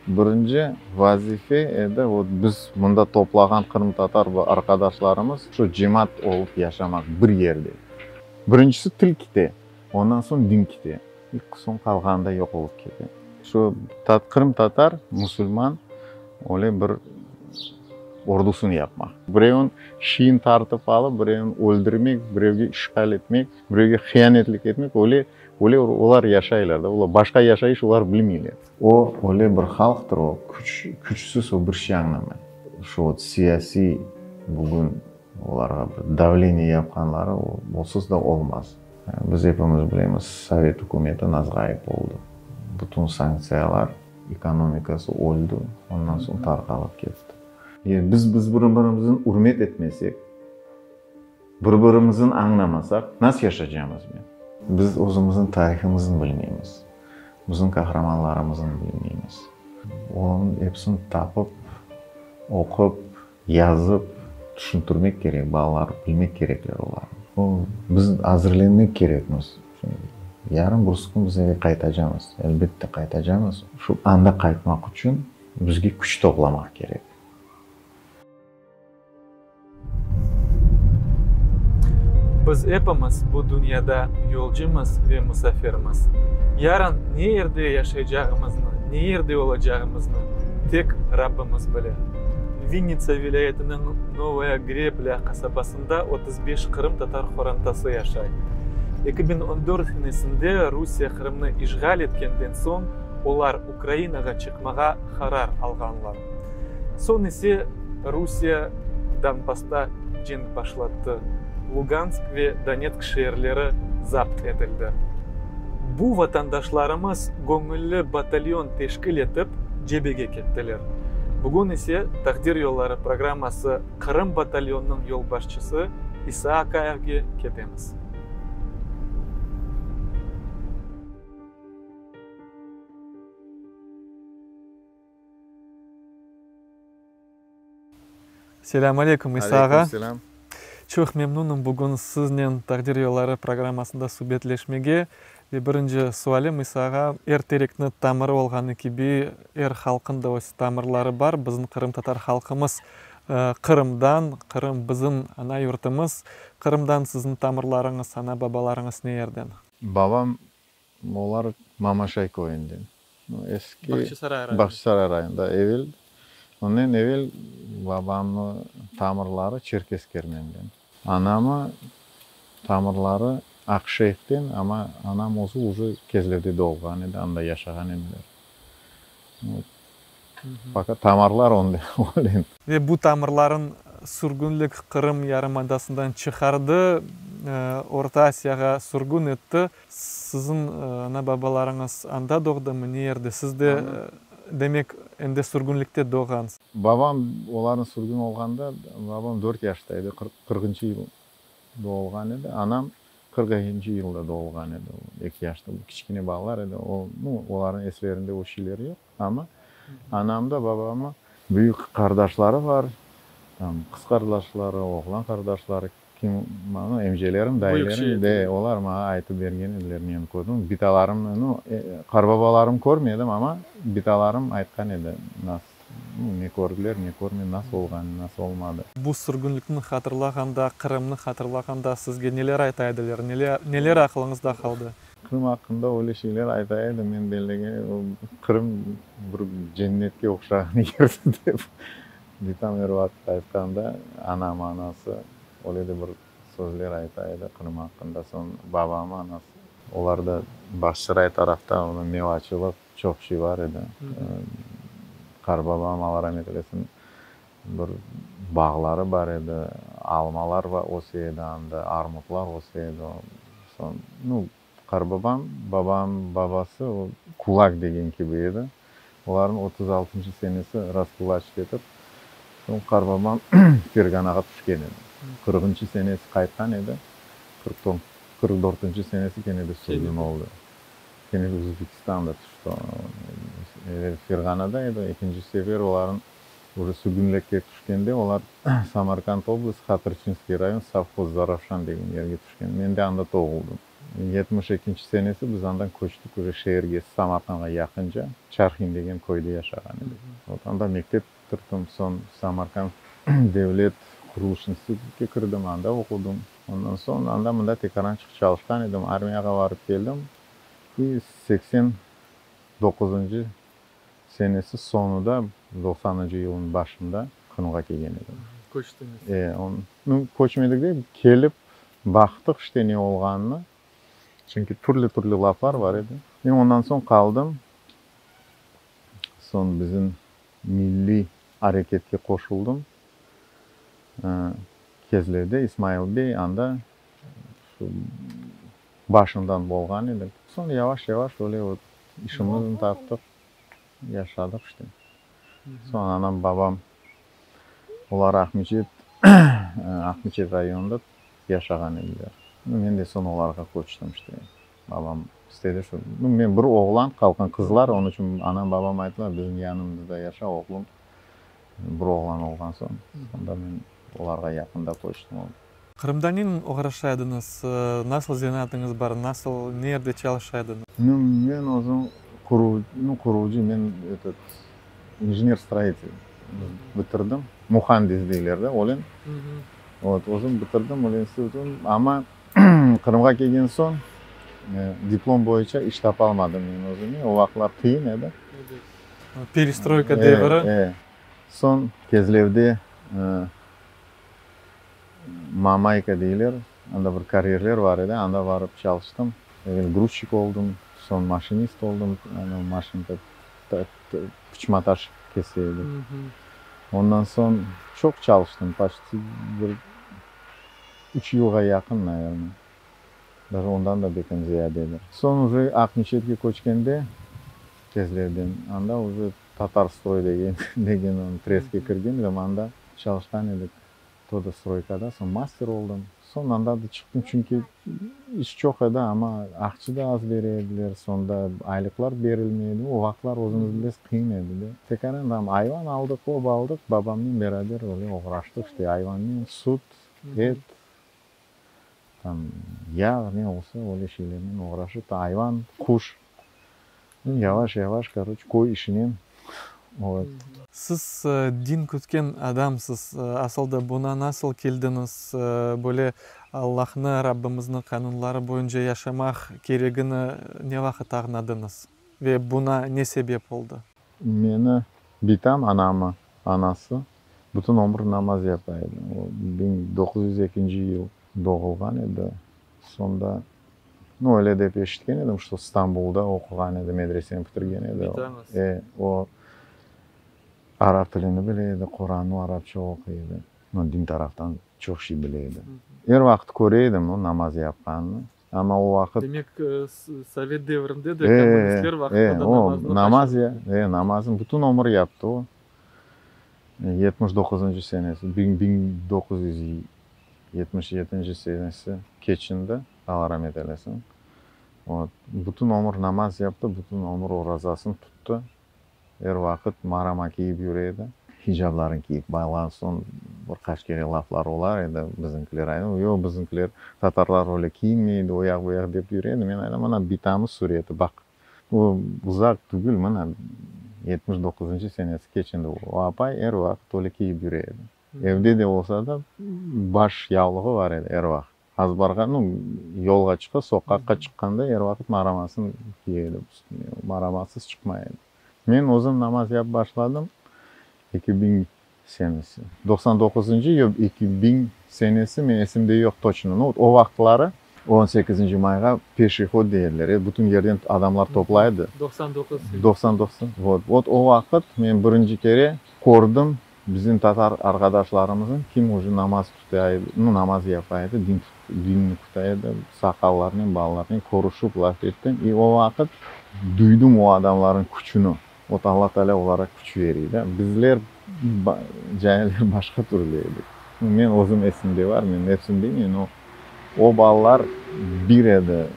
Birinci vazife edi, vot biz mında toplağan qırımtatar arqadaşlarımız şu cemaat olıp yaşamaq bir yerde. Birincisi til kite, ondan soñ din kite, soñ qalğanı da yoq olıp kete. Şu qırımtatar, musulman öyle bir ordusını yapmaq. Birevniñ şiyin tartıp alıp, birevni öldürmek, birevge işğal etmek, birevge hiyanetlik etmek, öyle, öyle olar yaşaylar da, olar başqa yaşayış olar bilmeyler. O, öyle bir halqtır, o, küç, küçsüz o bir şey añlamay. Şu vot siyasiy bugün olarğa bir davleniye yapqanları, o, osuz da olmaz. Biz epimiz bilemiz, sovet ükümeti nas ğayıp oldı. Bütün sanktsiyalar, ekonomikası öldi, ondan soñ tarqalıp ketti. Biz biz bir-birimizni ürmet etmesek, bir-birimizni añlamasaq, nasıl yaşaycamız men? Biz özümizniñ tarihimizni bilmeymiz, bizim qahramanlarımıznı bilmeymiz. Onıñ episini tapıp, oqup, yazıp, tüşüntirmek kerek, balalar bilmek kerekler olarnı. O, biz azırlenmek kerekmiz. Yarın, birisi kün biz eve qaytacamız, elbette qaytacamız. Şu anda qaytmaq içün bizge küç toplamaq kerek. Biz epimiz bu dünyada yolcumız ve musafirmiz. Yarın ne yerde yaşaycağımıznı, ne yerde olacağımıznı tek Rabbimiz bile. Vinnitsa vilâyetiniñ Novaya Greblâ qasabasında 35 qırımtatar qorantası yaşay. 2014 senesinde Rusiye Qırımnı işğal etkenden soñ olar Ukrainağa çıqmağa qarar alğanlar. Soñ ise Rusiye Donbassta cenk başlattı, Lugansk ve Donetsk şeerleri zapt etildi. Bu vatandaşlarımız göñülli batalyon teşkil etip, cebege kettiler. Bugün ise Taqdir yolları programması Qırım batalyonınıñ yolbaşçısı İsa Akayevge ketemiz. Selâm aleyküm, İsa ağa. Aleyküm selâm. Çoq memnunım bugün siznen Taqdir yolları programmasında subetleşmege. Ve birinci sualim, İsa ağa, er terekniñ tamırı olğanı kibi, er halqıñ da öz tamırları bar. Bizim qırımtatar halqımız Qırımdan, Qırım bizim ana yurtımız. Qırımdan siziñ tamırlarıñız, ana-babalarıñız ne yerden? Babam Olar Mamaşay köyünden. Eski Bağçasaray rayonı. Bağçasaray rayonında. Evel, ondan evel babamnıñ tamırları Çerkez Kermenden. Anamı tamırları Aqşeyhten, amma anam özü uje Kezlevde doğğan edi, anda yaşağan ediler. Fakat tamarlar öyle. Ve bu tamırların sürgünlik Qırım yarımadasından çıqardı, Orta Asiyağa sürgün etti. Siziñ ana-babalarıñız anda doğdımı, ne yerde? Siz de, demek, endi sürgünlikte doğğansız. Babam, olarnıñ sürgün olğanda, babam dört yaşta edi, qırqıncı yıl doğulğan edi. Anam 42-nci yılda doğulğan edi, o eki yaşta, kiçkene balalar edi, o, nu, olarnıñ eslerinde o şeyler yoq, amma anam da babamı büyük qardaşları bar, tam qız qardaşları, oğlan qardaşları, kim, nu, emcelerim, dayılarım, de, olar maña aytıp bergen ediler, men kördim, bitalarımnı, nu, qarbabalarım körmedim, amma bitalarım aytqan edi, nas. Ne kördiler, ne körmedi, nasıl olğanı, nasıl olmadı. Bu sürgünlikni hatırlağanda, Qırımnı hatırlağanda sizge neler ayta ediler, neler aqılıñızda qaldı? Qırım aqqında öyle şeyler ayta edi, men bellegenim, Qırım bir cennetke oqşağan yerdir dep. Bitam er vaqıt aytqanda, anam anası öyle de bir sözler ayta edi Qırım aqqında. Soñ babam anası, olar da Bağçasaray tarafta, mevaçılıq, Çoq şey bar edi. Qarbabam, Alla ramet eylesin, bir bağları bar edi, almalar öse edi anda, armutlar öse edi. Soñ, nu, qarbabam, babam babası, o, kulak degen kibi edi. Olarnıñ 36-ncı senesi raskulaçit etip, soñ qarbabam Ferganağa tüşken edi. Qırqıncı senesi qaytqan edi, 44-nci senesi kene de sürgün oldı. Kene de Özbekistanda tüşti. Evel Ferğanada edi, ekinci sefer olarnıñ uje sürgünlikke tüşkende olar Samarkand oblast, Hatırçinskiy rayon, sovhoz Zarafşan degen yerge tüşken. Men de anda doğuldım. 72-nci senesi biz andan köçtik uje şeerge, Samarqandğa yaqınca, Çarhin degen köyde yaşağan edik. Vot, anda mektep bitirdim, soñ Samarkand devlet qurulış institutke kirdim, anda oqudım. Ondan soñ anda mında tekarançıq çalışqan edim, armiyağa barıp keldim. I 89-ncı senesi soñuda, 90-ıncı yılnıñ başında Qırımğa kelgen edim. Köçtiñiz. E, nu, köçmedik de, kelip baqtıq işte ne olğanını. Çünki türlü-türlü laflar bar edi. Men ondan soñ qaldım. Soñ bizim milliy areketke qoşuldım. Kezlevde İsmail bey anda şu başından bolğan edik. Soñ yavaş-yavaş öyle vot işimizni taptıq, yaşadıq işte. Soñ anam, babam, olar Aqmeçet, Aqmeçet rayonında yaşağan ediler. Men de soñ olarğa köçtim işte. Babam istedi şu, nu, men bir oğlan, qalğan qızlar, onıñ içün anam, babam ayttılar, bizim yanımızda yaşa, oğlum, bir oğlan olğan soñ, sonda men olarğa yaqında köçtim. Qırımda nenen oğraşa ediñiz? Nasıl zenaatıñız bar? Nasıl, ne yerde çalışa ediñiz? Nu, men özüm nu, qurucı, men этот inžener-stroitel bitirdim. Muhandis deyler de, öyle. Vot, özüm bitirdim öyle institutın, amma Qırımğa kelgen soñ diplom boyunca iş tapalmadım men özüme. O vaqıtlar qıyın edi. Perestroyka devri. Soñ Kezlevde Mamayka deyler, anda bir karyerler bar edi, anda barıp çalıştım. Evel gruzçik oldım, soñ maşinist oldım, maşinada pıçma taş kese edik. Ondan soñ çoq çalıştım, почти bir 3 yılğa yaqın, naverno. Даже ondan da bekem ziyadedir. Soñ уже Aqmeçetke köçkende Kezlevden, anda уже Tatarstroy degen trestke kirgen edim, anda çalışqan edik. Toda stroykada, soñ master oldım. Soñ anda da çıqtım, çünki iş çoq edi, amma aqça da az bere ediler, soñda aylıqlar berilmey edi. O vaqıtlar, özüñiz bilesiz, qıyın edi de. Tekaran tam ayvan aldıq, op aldıq, babamnen beraber öyle oğraştıq işte ayvannen, süt, et, tam yağ ne olsa, öyle şeylernen oğraşıp, ayvan, quş. Yavaş-yavaş, короче, köy işinen, вот. Siz din kütken adamsız. Asıl da buña nasıl keldiñiz? Böyle Allahnı, Rabbimizniñ qanunları boyunca yaşamaq keregini ne vaqıt añladıñız? Ve buña ne sebep oldı? Meni bitam, anamı, anası bütün ömür namaz yapa edi. O 1902 yıl doğulğan edi. Sonda, nu, öyle dep eşitken edim, что Stambulda oquğan edi, medreseni bitirgen edi. Bitañız. O arap tilini bile edi, Qurannı arapça oquy edi. Nu, din taraftan çoq şey bile edi. Er vaqıt köre edim o namaz yapqanını. Amma o vaqıt Demek, sovet devrinde de, kommunistler vaqtında da o namaznı namaz ya, namazın bütün ömür yaptı o. 79-ncı senesi, 1977-nci senesi keçindi, Alla rahmet eylesin. Вот. Bütün ömür namaz yaptı, bütün ömür orazasını tuttı. Er vaqıt marama kiyip yüre edi. Hicabların kiyip baylan soñ bir qaç kere laflar olar edi, bizimkiler ayta, yoq, bizimkiler, tatarlar öyle kiyinmeydi, o yaq bu yaq dep yüre edi. Men aytam, mına bitamız sureti, baq. O uzaq tügül, mına 79-ncı senesi keçindi. O apay er vaqıt öyle kiyip yüre edi. Evde de olsa da baş yavlığı bar edi er vaqıt. Azbarğa, nu, yolğa çıqa, soqaqqa çıqqanda er vaqıt maramasını kiye edi üstüne. Maramasız çıqmay edi. Men özüm namaz yapıp başladım 2000 senesi. 99-ncı yoq, 2000 senesi, men esimde yoq toçno. Nu, o vaqıtları 18 mayğa peşehod deyerler. Bütün yerden adamlar toplaydı. 99. 99. Вот. Вот o vaqıt men birinci kere kördim bizim tatar arqadaşlarımıznıñ kim уже namaz tuta edi, nu, namaz yapa edi, din dinni tuta edi, saqallarnen, balalarnen körüşip laf ettim. И o vaqıt duydım o adamlarnıñ küçüni. Вот Alla Teala olarğa küç bere da. Bizler cailler başqa türlü edik. Men özüm esimde bar, men epsini bilmeyim, но o balalar bir edi.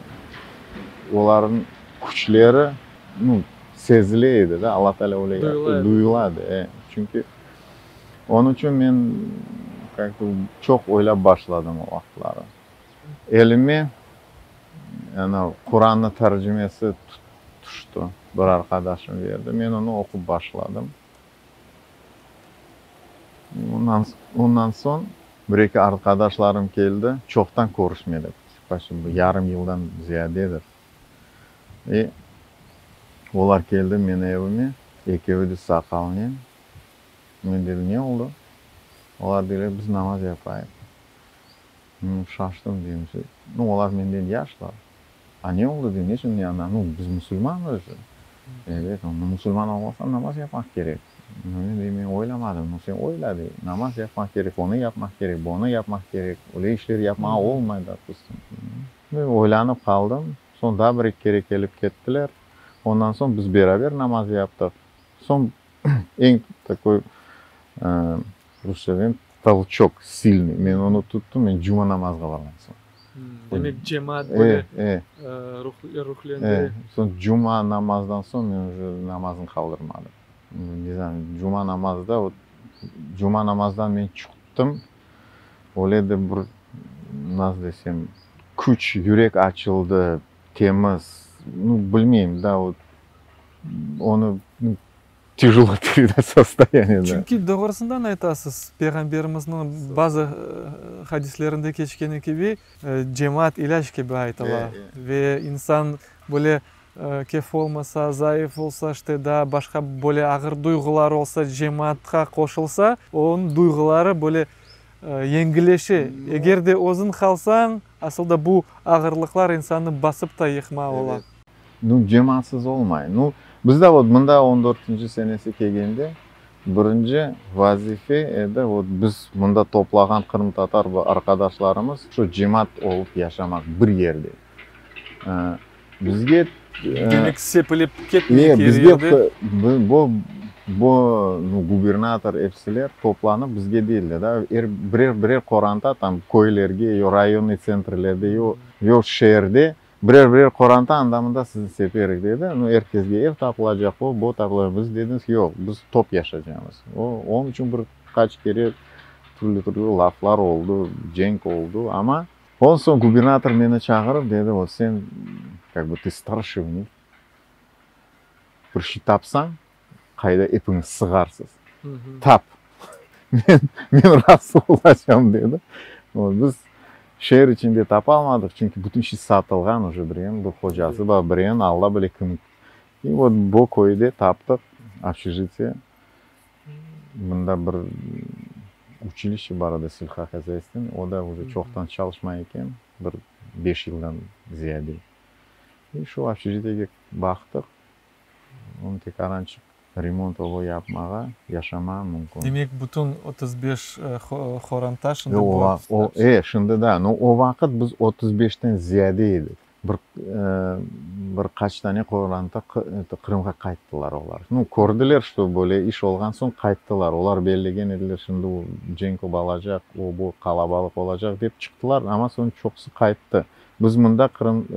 Olarnıñ küçleri, nu, sezile edi da, Alla Teala öyle yaptı, duyula edi. Çünki onıñ içün men как-то çoq oylap başladım o vaqıtları. Elime. Ana, Qurannıñ tercimesi tüşti, bir arqadaşım berdi. Men onı oqup başladım. Ondan soñ bir-eki arqadaşlarım keldi, çoqtan körüşmedik, почти yarım yıldan ziyadedir. E, olar keldi menim evime, ekevi de saqalnen. Men dedim, ne oldı? Olar deyler, biz namaz yapayıq. Men şaştım, deyim, nu, olar menden yaşlar. A ne oldı, deyim, neçün, nu, biz musulmanmız. Evet, musulman olmasañ, namaz yapmaq kerek. Men deyim, men oylamadım. Nu, sen oyla, dey, namaz yapmaq kerek, onı yapmaq kerek, bunı yapmaq kerek, öyle işler yapmağa olmay, допустим. Men oylanıp qaldım. Soñ daa bir-eki kere kelip kettiler. Ondan soñ biz beraber namaz yaptıq. Soñ eñ такой, rusça deyim, толчок сильный. Men onı tuttım, men cuma namazğa barğan soñ. Demek, cemaat böyle ruhlendire. Soñ cuma namazdan soñ men уже namazını qaldırmadım. Ne знаю, cuma namazda, вот, cuma namazdan men çıqtım, öyle de bir, nasıl desem, küç, yürek açıldı, temiz, nu, bilmeyim, da, вот, onı тяжело передать состояние, да. Çünki doğrusından aytasız, Peyğamberimizniñ bazı hadislerinde keçkeni kibi, cemaat ilâc kibi aytıla. Ve insan böyle kef olmasa, zayıf olsa, işte daa başqa böyle ağır duyğular olsa, cemaatqa qoşulsa, onıñ duyğuları böyle yengilleşe. Eger de özüñ qalsañ, asıl da bu ağırlıqlar insannı basıp ta yıqma ola. Nu, cemaatsız olmay. Nu, bizde вот mında 14-nci senesi kelgende, birinci vazife edi, вот biz mında toplağan qırımtatar arqadaşlarımız şu cemaat olıp yaşamaq bir yerde. Bizge Demek, sepilip ketmey bizge bu nu, gubernator epsiler toplanıp bizge deydiler da, er birer birer qoranta там köylerge, yo rayonnıy tsentrlerde, yo şeerde birer birer qoranta anda mında sizni seperik dedi. Nu, er kesge ev tapılacaq, o bu tapılacaq. Biz dedimiz, yoq, biz top yaşaycaqmız. O, onıñ içün bir qaç kere türlü türlü laflar oldı, cenk oldı, amma ondan soñ gubernator meni çağırıp dedi, вот sen, как бы, ты старший у них, bir şey tapsañ, qayda epiñiz sığarsız, tap, men razı olacağım dedi. Biz şeer içinde tapalmadıq, çünki bütün şey satılğan уже, birevniñ bir hocası bar, birevniñ Alla bile kim. И вот bu köyde taptıq общежитие. Mında bir училище bar edi сельскохозяйственный, o da уже çoqtan çalışmay eken, bir 5 yıldan ziyade. И şu общежитиege baqtıq, onı tekarançıq remont olı yapmağa, yaşamağa mümkün. Demek, bütün 35 qoranta şimdi bu O, şimdi da, no o vaqıt biz 35-ten ziyade edik. Bir qaç tane qoranta Qırımğa qayttılar olar. Nu, kördiler, что böyle iş olğan soñ qayttılar. Olar bellegen ediler, şimdi cenk olacaq, o bu qalabalıq olacaq dep çıqtılar, amma soñ çoqusı qayttı. Biz mında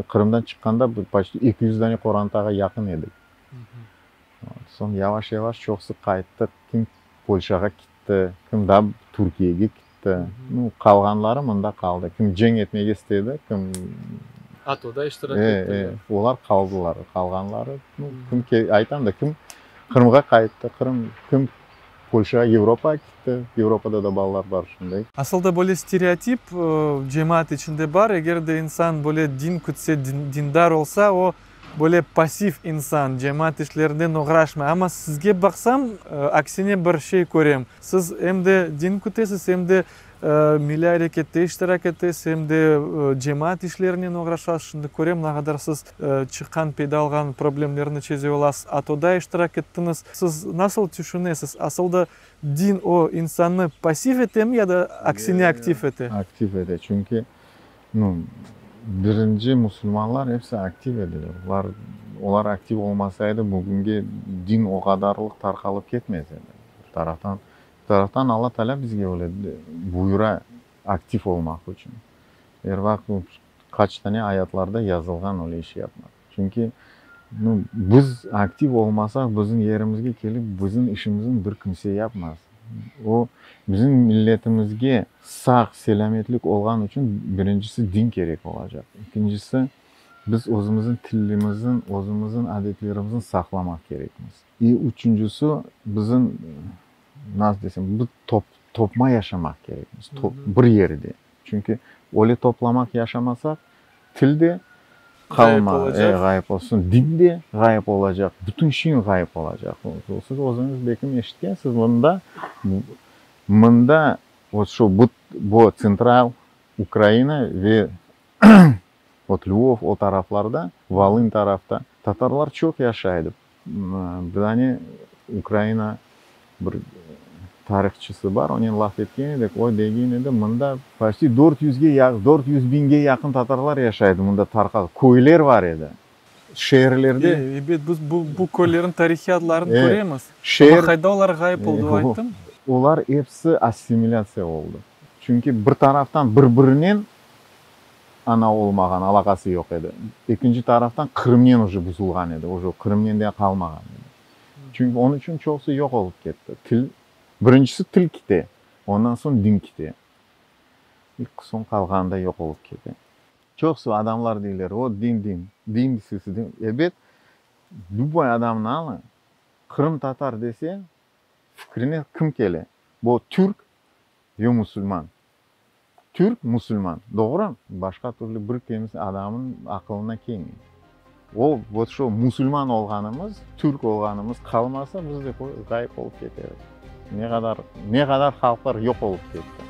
Qırımdan çıqqanda почти 200 dane qorantağa yaqın edik. Soñ yavaş yavaş çoqusı qayttı. Kim Polşağa ketti, kim da Türkiyege ketti. Nu, qalğanları mında qaldı. Kim cenk etmege istedi, kim ATOda iştirak ettiler. Olar qaldılar. Qalğanları, nu, kim aytam da, kim Qırımğa qayttı, Qırım, kim Polşağa, Avropağa ketti. Avropada da balalar bar şimdi. Asıl da böyle stereotip cemaat içinde bar. Eger de insan böyle din kütse, dindar olsa, o böyle passiv insan, cemaat işlerinden oğraşmay. Amma sizge baqsam, aksine bir şey körem. Siz em de din kütesiz, em de milliy arekette iştirak etesiz, em de cemaat işlerinen oğraşasız. Şimdi körem, ne qadar siz çıqqan, peyda olğan problemlerni çeze olasız. ATOda iştirak ettiñiz. Siz nasıl tüşünesiz? Asıl da din o insannı passiv etemi ya da aksine aktiv ete? Aktiv ete, çünki, nu, birinci musulmanlar episi aktiv ediler. Olar aktiv olmasaydı, bugünge din o qadarlıq tarqalıp ketmez edi. Bir taraftan Alla Teala bizge öyle buyura aktiv olmaq içün. Er vaqıt qaç tane ayatlarda yazılğan öyle iş yapmaq. Çünki, nu, biz aktiv olmasaq, bizim yerimizge kelip bizim işimizni bir kimse yapmaz. O bizim milletimizge sağ, selâmetlik olğan içün birincisi din kerek olacaq. Ekincisi. Biz özümizniñ tilimizni, özümizniñ adetlerimizni saqlamaq kerekmiz. I üçüncisi, bizim, nasıl desem, bir topma yaşamaq kerekmiz, bir yerde. Çünki öyle toplamaq yaşamasaq, til de qalma, ğayıp olsun, din de ğayıp olacaq, bütün şey ğayıp olacaq. Siz özüñiz belkim eşitkensiz, mında, mında, vot şu, bu tsentral Ukraina ve vot Lvov o taraflarda, Volın tarafta tatarlar çoq yaşaydı. Bir dane Ukraina bir tarihçısı bar, onen laf etken edik, o degen edi, mında почти 400-ge, 400 biñge yaqın tatarlar yaşaydı, mında tarqal, köyler bar edi. Şeerlerde. Ebet, biz bu köylerniñ tarihiy adlarını köremiz. Amma qayda olar ğayıp oldı, o ayttımı? Olar episi assimilâtsiya oldı. Çünki bir taraftan bir-birinen ana olmağan, alâqası yoq edi. Ekinci taraftan Qırımnen uje buzulğan edi, uje Qırımnen de qalmağan edi. Çünki onıñ içün çoqusı yoq olıp ketti. Til, birincisi til kite, ondan soñ din kite. İlk soñ qalğanı da yoq olıp kete. Çoqusı adamlar deyler, o din, din, din sesi, din. Ebet, lüboy adamnı alıñ, qırımtatar dese, fikrine kim kele? Bu türk ve musulman. Türk, musulman. Doğru? Başqa türlü bir kimse adamnıñ aqılına kelmey. O, vot şu musulman olğanımız, türk olğanımız qalmasa, biz de ğayıp olıp keteriz. Ne qadar, ne qadar halqlar yoq olıp ketti.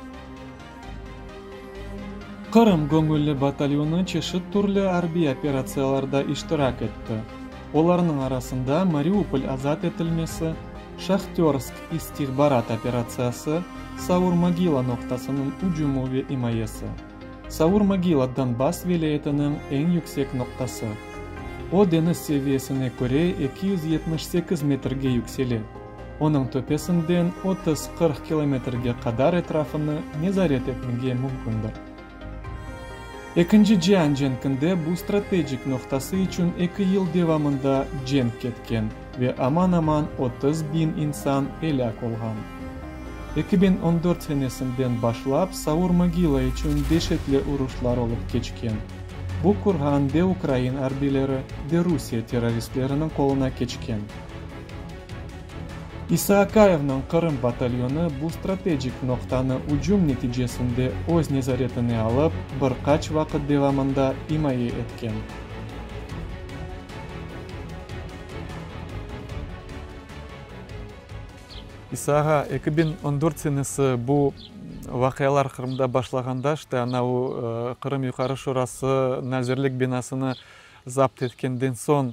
Qırım göñülli batalyonı çeşit türlü arbiy operatsiyalarda iştirak etti. Olarnıñ arasında Mariupol azat etilmesi, Şahtörsk istihbarat operatsiyası, Saur-Mogila noqtasınıñ ücümi ve imayesi. Saur-Mogila Donbass vilâyetiniñ eñ yüksek noqtası. O, deñiz seviyesine köre 278 metrge yüksele. Onıñ töpesinden 30-40 kilometrge qadar etrafını nezaret etmege mümkündir. Ekinci cian cenkinde bu strategik noqtası içün eki yıl devamında cenk ketken ve aman-aman 30 biñ insan elâk olğan. 2014 senesinden başlap Saur-Mogila içün deşetli uruşlar olıp keçken. Bu qurğan de ukrain arbiyleri, de Rusiye terroristleriniñ qoluna keçken. İsa Akayevniñ Qırım batalyonı bu strategik noqtanı ücüm neticesinde öz nezaretine alıp, bir qaç vaqıt devamında imaye etken. İsa ağa, 2014 senesi bu vaqialar Qırımda başlağanda, işte ana o Qırım Yuqarı Şurası Nazirlik binasını zapt etkenden soñ,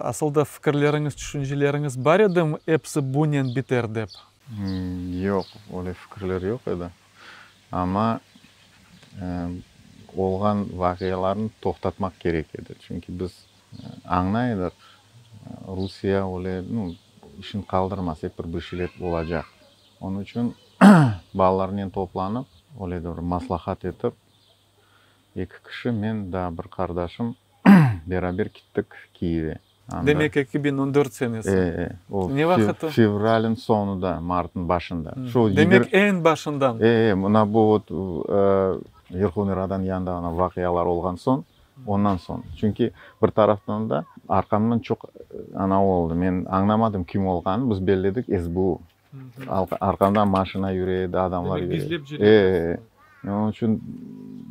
asıl da fikirleriñiz, tüşünceleriñiz bar edimi, episi bunen biter dep? Yoq, öyle fikirler yoq edi. Amma olğan vaqialarnı toqtatmaq kerek edi. Çünki biz añlay edik, Rusiye öyle, nu, işin qaldırmaz, ep bir bir şeyler olacaq. Onıñ içün balalarnen toplanıp, öyle de bir maslahat etip, eki kişi, men, daa bir qardaşım beraber kittik Kiyevge. Demek, 2014 senesi. E, o Ne vaqıtı? Fevralniñ soñunda, martnıñ başında. Şu Demek, eñ başından. E, mına bu vot Verhovnıy Radanıñ yanında ana vaqialar olğan soñ, ondan soñ. Çünki bir taraftan da arqamdan çoq ana oldı. Men añlamadım kim olğanını, biz belledik SBU. Arqamdan maşina yüre edi, adamlar Demek, yüre edi. gizlep cüredi. E, onıñ içün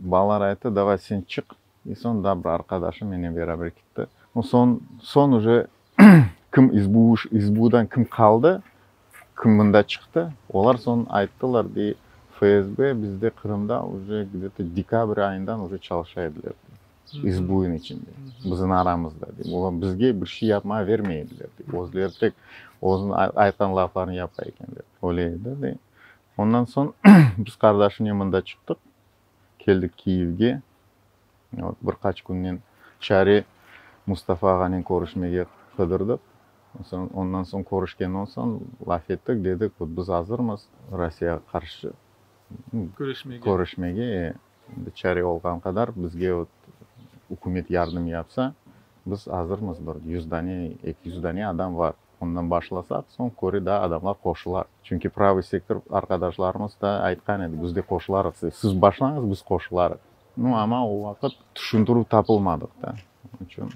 balalar ayttı, davay sen çıq. I soñ daa bir arqadaşım menen beraber kitti. Soñ, soñ uje kim SBU, SBUdan kim qaldı, kim mında çıqtı, olar soñ ayttılar, dey, FSB bizde Qırımda uje gde-to dekabr ayından uje çalışa ediler. SBUnıñ içinde, bizim aramızda. Dey. Olar bizge bir şey yapmağa vermey ediler. Dey. Özleri tek özüniñ aytqan laflarını yapa ekenler. Öyle edi. Dey. Ondan soñ biz qardaşımnen mında çıqtıq, keldik Kiyevge. Vot, bir qaç künden çare Mustafa ağanen körüşmege qıdırdıq. Soñ, ondan soñ körüşkenden soñ laf ettik, dedik, vot biz azırmız Rossiyağa qarşı Küreşmege. Körüşmege. Endi çare olğan qadar bizge vot ükümet yardım yapsa, biz azırmız, bir 100 dane, 200 dane adam bar. Ondan başlasaq, soñ köre daa adamlar qoşular. Çünki Pravıy sektor arqadaşlarımız da aytqan edi, biz de qoşularıq. Siz başlañız, biz qoşularıq. Nu, amma o vaqıt tüşündirüv tapılmadıq da. Onıñ içün,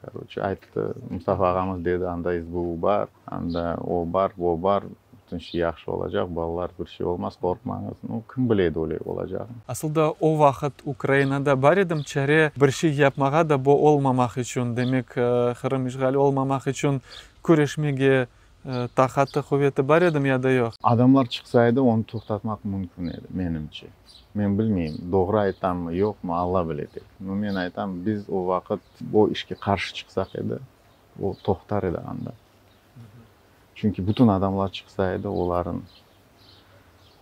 koroçe, ayttı, Mustafa ağamız dedi, anda SBU bar, anda o bar, bu bar, bütün şey yahşı olacaq, balalar, bir şey olmaz, qorqmañız. Nu, kim bile edi öyle olacağını. Asıl da o vaqıt Ukrainada bar edim çare bir şey yapmağa da bu olmamaq içün, demek, Qırım işğali olmamaq içün küreşmege taqatı, quveti bar edim ya da yoq? Adamlar çıqsa edi, onı toqtatmaq mümkün edi, menimce. Men bilmeyim, doğru aytammı, yoqmı, Alla bile tek. No, men aytam, biz o vaqıt o işke qarşı çıqsaq edi, o toqtar edi anda. Çünki bütün adamlar çıqsa edi, oların,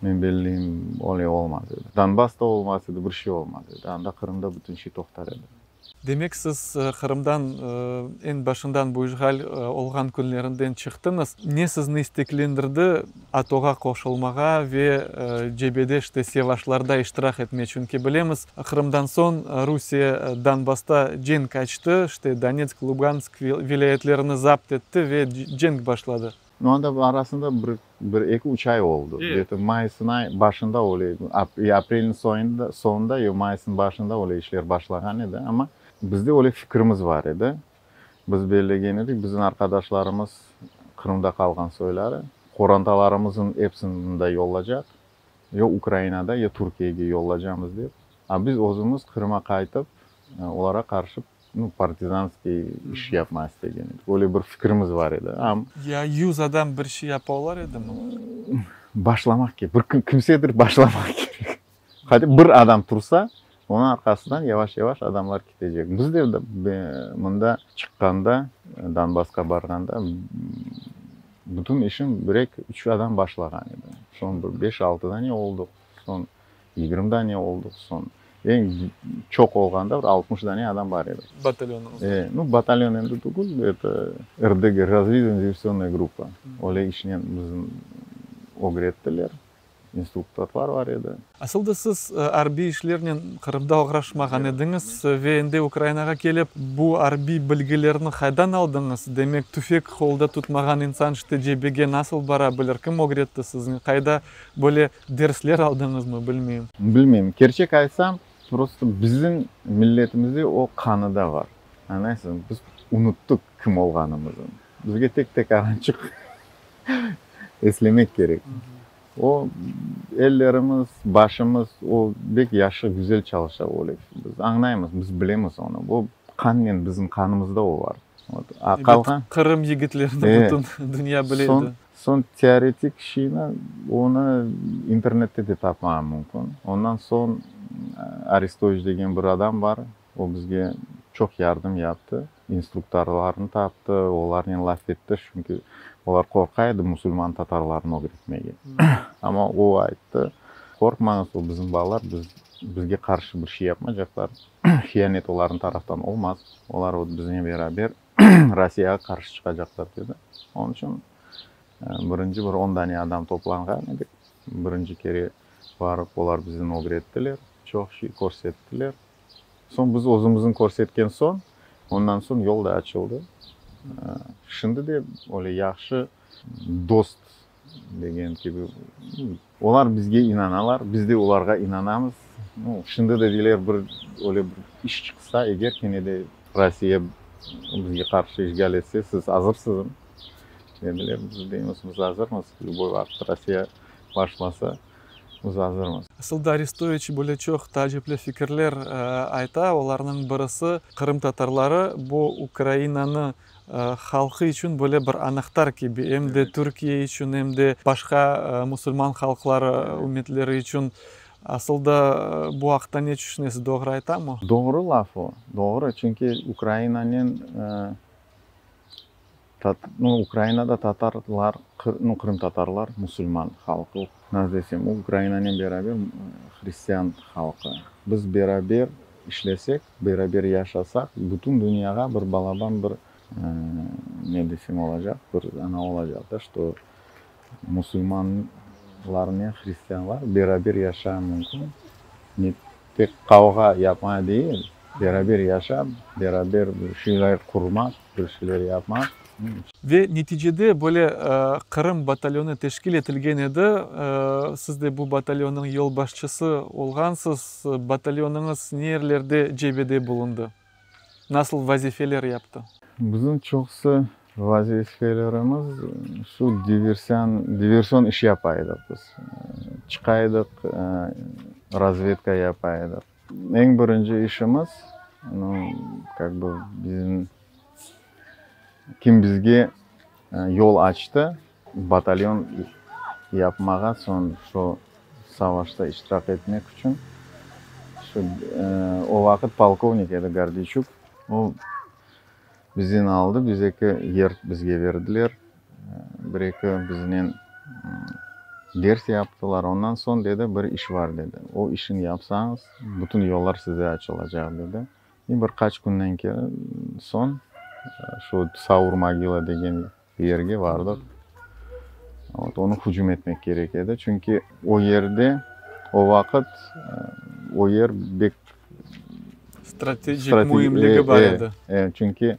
men belleyim, öyle olmaz edi. Donbass da olmaz edi, bir şey olmaz edi. Anda Qırımda bütün şey toqtar edi. Demek, siz Qırımdan eñ başından bu işğal olğan künlerinden çıqtıñız. Ne sizni isteklendirdi ATOğa qoşulmağa ve cebede, işte, sevaşlarda iştirak etme? Çünki bilemiz, Qırımdan soñ Rusiye Donbassta cenk açtı, işte, Donetsk, Lugansk vilâyetlerini zapt etti ve cenk başladı. Nu, anda arasında bir, bir eki, üç ay oldı. Gde-to mayısın ay başında öyle, aprelniñ soyunda, soñunda, ya mayısnıñ başında öyle işler başlağan edi. Amma bizde öyle fikrimiz bar edi. Biz bellegen edik, bizim arqadaşlarımız Qırımda qalğan soyları, qorantalarımızın episini mında yollacaq, ya Ukrainada, ya Türkiyege yollacamız dep. A biz özümiz Qırıma qaytıp, olara qarşı, nu, partizanskiy iş yapmaq istegen edik. Öyle bir fikrimiz bar edi. Am. Ya 100 adam bir şey yapa olar edimi? Başlamaq kerek. Bir kimsedir başlamaq kerek. Hadi bir adam tursa, onıñ arqasından yavaş-yavaş adamlar ketecek. Biz de mında çıqqanda, Donbassqa barğanda, bütün işin bir eki, üç adam başlağan edi. Soñ bir beş-altı dane olduq, soñ 20 dane olduq, soñ eñ çoq olğanda bir 60 dane adam bar edi. Batalyonıñız? E, nu, batalyon endi tügül, это РДГ, разведывательно-диверсионная группа. Öyle işnen bizni ögrettiler, instruktorlar bar edi. Asıl da siz arbiy işlernen Qırımda oğraşmağan ediñiz ve endi Ukrainağa kelip bu arbiy bilgilerni qaydan aldıñız? Demek, tüfek qolda tutmağan insan işte cebege nasıl bara bilir? Kim ögretti sizni? Qayda böyle dersler aldıñızmı, bilmeyim. Bilmeyim. Kerçek aytsam, просто bizim milletimizde o qanıda bar. Añlaysıñmı? Biz unuttıq kim olğanımıznı. Bizge tek tekarançıq eslemek kerek. O ellerimiz, başımız, o bek yahşı, güzel çalışa öyle. Biz añlaymız, biz bilemiz onı. O qannen, bizim qanımızda o bar. Вот. A qalğan Qırım yigitlerini bütün dünya bile edi. Soñ teoretik şeyni, onı internette de tapmağa mümkün. Ondan soñ Arestoviç degen bir adam bar, o bizge çoq yardım yaptı. Instruktorlarnı taptı, olarnen laf etti, çünki olar qorqa edi musulman tatarlarnı ögretmege. Amma o ayttı: Qorqmañız, o bizim balalar, biz, bizge qarşı bir şey yapmaycaqlar. Hiyanet olarnıñ taraftan olmaz. Olar вот biznen beraber Rossiyağa qarşı çıqacaqlar, dedi. Onıñ içün birinci bir 10 dane adam toplanğan edik. Birinci kere barıp olar bizni ögrettiler, çoq şey körsettiler. Soñ biz özümizni körsetken soñ, ondan soñ yol da açıldı. Şimdi de öyle yahşı dost degen kibi, olar bizge inanalar, biz de olarğa inanamız. Nu, şimdi de deyler, bir öyle bir iş çıqsa, eger kene de Rossiya bizge qarşı işğal etse, siz azırsızmı? Dediler, biz deymiz, biz azırmız, любой vaqıt Rossiya başlasa, biz azırmız. Asıl da Arestoviç böyle çoq taacipli fikirler ayta. Olarnıñ birisi, qırımtatarları bu Ukrainanı halqı içün böyle bir anahtar kibi, em de Türkiye içün, em de başqa musulman halqları, ümmetleri içün. Asıl da bu aqta ne tüşünesiz, doğru aytamı? Doğru laf o, doğru, çünki Ukrainanen, nu, Ukrainada tatarlar, nu, qırımtatarlar musulman halqı. Nasıl desem, Ukrainanen beraber hristian halqı. Biz beraber işlesek, beraber yaşasaq, bütün dünyağa bir balaban bir, ne desem olacaq, bir ana olacaq da, что musulmanlarnen hristianlar beraber yaşağı mümkün. Ne tek qavğa yapma değil. Beraber yaşap, beraber bir şeyler qurmaq, bir şeyler yapmaq. Ve neticede böyle Qırım batalyonı teşkil etilgen edi. Siz de bu batalyonnıñ yolbaşçısı olğansız. Batalyonıñız ne yerlerde cebede bulundı? Nasıl vazifeler yaptı? Bizim çoqusı vazifelerimiz şu diversion, diversion iş yapa edik biz. Çıqa edik, razvedka yapa edik. Eñ birinci işimiz, nu, kak bı, bizim kim bizge yol açtı batalyon yapmağa, soñ şu savaşta iştirak etmek içün, şu o vaqıt polkovnik edi Gordiyçuk, o bizden aldı, biz eki yer bizge berdiler, bir eki biznen ders yaptılar. Ondan soñ dedi, bir iş bar dedi, o işni yapsañız, bütün yollar size açılacaq dedi. I bir qaç künden soñ şu Saur Mogila degen yerge bardıq. Vot, onı hücum etmek kerek edi, çünki o yerde o vaqıt o yer bek strategik müimligi bar edi. Çünki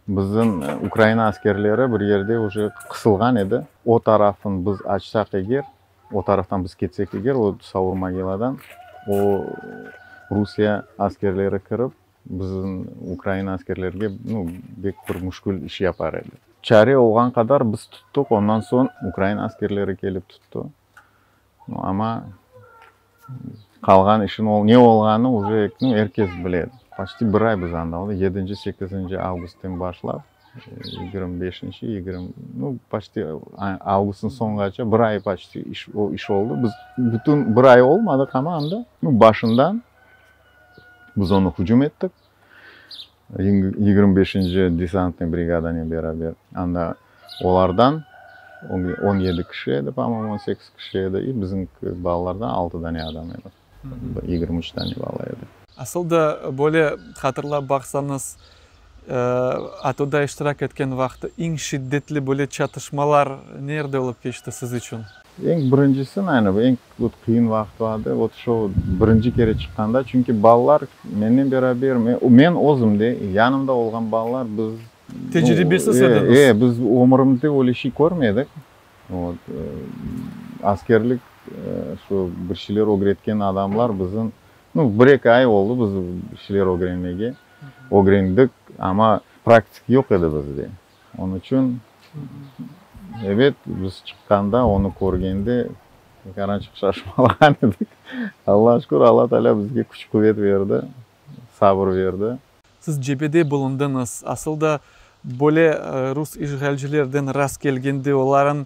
bizim Ukraina askerleri bir yerde uje qısılğan edi. O tarafın biz açsaq eger, o taraftan biz ketsek eger, o Saur Mogiladan, o Rusiye askerleri kirip, bizim Ukraina askerlerge, nu, bek bir müşkül iş yapar edi. Çare olğan qadar biz tuttıq, ondan soñ Ukraina askerleri kelip tuttı. Amma qalğan işin ne olğanı uje, nu, er kes bile. Почти bir ay biz anda oldıq, yedinci, sekizinci avgustten başlap, 25-inci, 20, nu, почти avgustnıñ soñunaca bir ay почти iş, o iş oldı. Biz bütün bir ay olmadıq amma anda, nu, başından biz onı hücum ettik. 25-inci desantnıy brigadanen beraber anda olardan 17 kişi edi, po-moyemu, 18 kişi edi, i bizim balalardan altı dane adam edi. 23 dane bala edi. Asıl da böyle hatırlap baqsañız, ATOda iştirak etken vaqtı eñ şiddetli böyle çatışmalar nerede olıp keçti siz içün? Eñ birincisi, naverno, eñ vot qıyın vaqıt vardı, vot şu birinci kere çıqqanda, çünki balalar mennen beraber, men özüm de, yanımda olğan balalar biz Tecribesiz ediñiz. Biz ömürimizde öyle şey körmedik. Vot, askerlik şu bir şeyler ögretken adamlar bizim, nu, bir eki ay oldı biz bir şeyler ögrenmege, ögrendik, amma praktik yoq edi bizde. Onıñ içün, ebet, biz çıqqanda, onı körgende, qarançıq şaşmalağan edik. Allağa şükür, Alla Teala bizge küç quvet berdi, sabır berdi. Siz cebede bulundıñız. Asıl da böyle rus işğalcilerden rast kelgende olarnıñ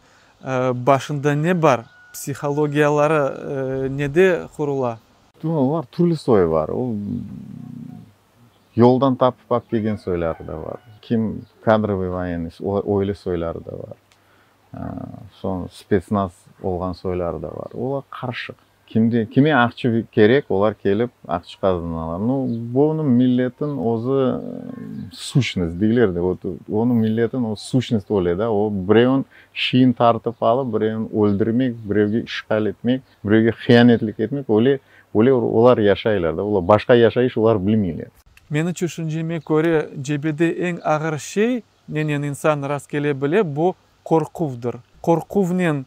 başında ne bar? Psihologiyaları nede qurula? Olar türlü soy bar. O yoldan tapıp alıp kelgen soyları da bar. Kim kadrovый военный, öyle soyları da bar. Soñ spetsnaz olğan soyları da bar. Olar qarışıq. Kimde kime aqça kerek, olar kelip aqça qazanalar. Nu, bunı milletin özü сущность deyler de, vot onıñ milletin o сущность öyle da, o birevniñ şeyin tartıp alıp, birevni öldürmek, birevge işğal etmek, birevge hiyanetlik etmek, öyle, öyle olar yaşaylar da, olar başqa yaşayış olar bilmeyler. Meni tüşünceme köre, cebede eñ ağır şey, nenen insan rast kele bile, bu qorquvdır. Qorquvnen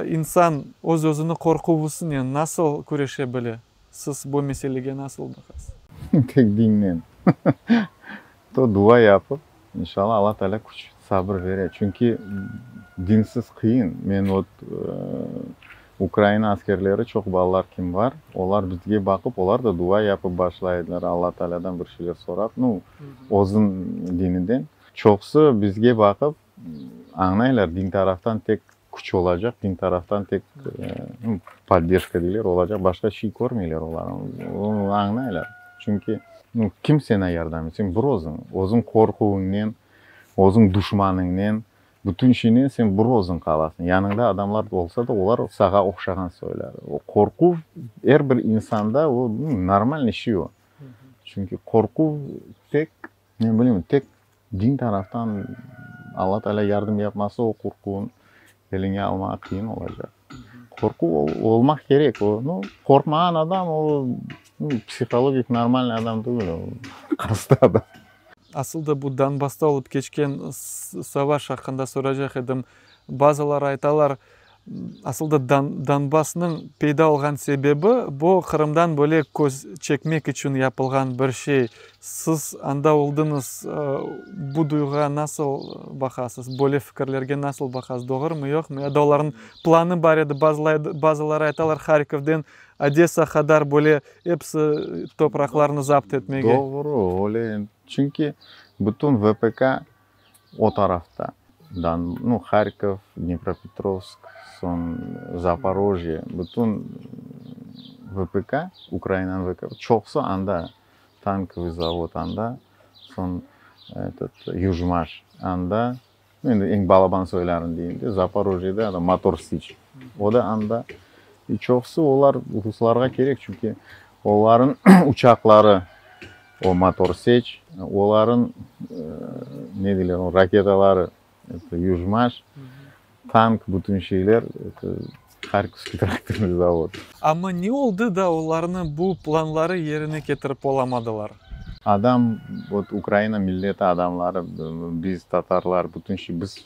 insan öz özüni qorquvısınen nasıl küreşe bile? Siz bu meselege nasıl baqasız? Tek dinnen. To dua yapıp, inşallah Alla Teala küç, sabır bere. Çünki dinsiz qıyın. Men vot Ukraina askerleri çoq balalar kim bar, olar bizge baqıp, olar da dua yapıp başlaydılar, Alla Tealadan bir şeyler sorap, nu, özüniñ dininden. Çoqusı bizge baqıp añlaylar, din taraftan tek küç olacaq, din taraftan tek поддержка deyler, olacaq, başqa şey körmeyler olar, onı añlaylar. Çünki, nu, kim saña yardım etsin? Bir özüñ, özüñ qorquvıñnen, özüñ duşmanıñnen, bütün şeynen sen bir özüñ qalasıñ. Yanıñda adamlar olsa da, olar saña oqşağan soylar. O qorquv er bir insanda o normalniy şey o. Çünki qorquv tek, men bilmeyim, tek din taraftan Alla Teala yardım yapmasa, o qorquvın eliñe almağa qıyın olacaq. Qorquv olmaq kerek o. Nu, qorqmağan adam o. Nu, psihologik normalnıy adam tügül o, hasta adam. Asıl da bu Donbassta olıp keçken savaş aqqında soracaq edim. Bazıları aytalar, asıl da Donbassnıñ peyda olğan sebebi bu Qırımdan böyle köz çekmek içün yapılğan bir şey. Siz anda oldıñız, bu duyğuğa nasıl baqasız, böyle fikirlerge nasıl baqasız, doğrumı, yoqmı? Ya da olarnıñ planı bar edi, bazıları aytalar, Harkovden Odessa qadar böyle episi topraqlarnı zapt etmege. Doğru, öyle. Çünki bütün VPK o tarafta. Nu, Harkov, Dnepropetrovsk, soñ Zaporojye, bütün VPK, Ukrainanıñ VPK, çoqusı anda. Tankovıy zavod anda, soñ этот Yujmaş anda, endi eñ balaban soylarını deyim de, Zaporojyede Motor Siç, o da anda. I çoqusı olar ruslarğa kerek, çünki olarnıñ uçaqları o Motor Seç, olarnıñ ne deyler, raketaları это Yujmaş, tank, bütün şeyler это Harkovskiy traktornıy zavod. Amma ne oldı da olarnı bu planları yerine ketirip olamadılar? Adam, vot Ukraina milleti adamları, biz, tatarlar, bütün şey, biz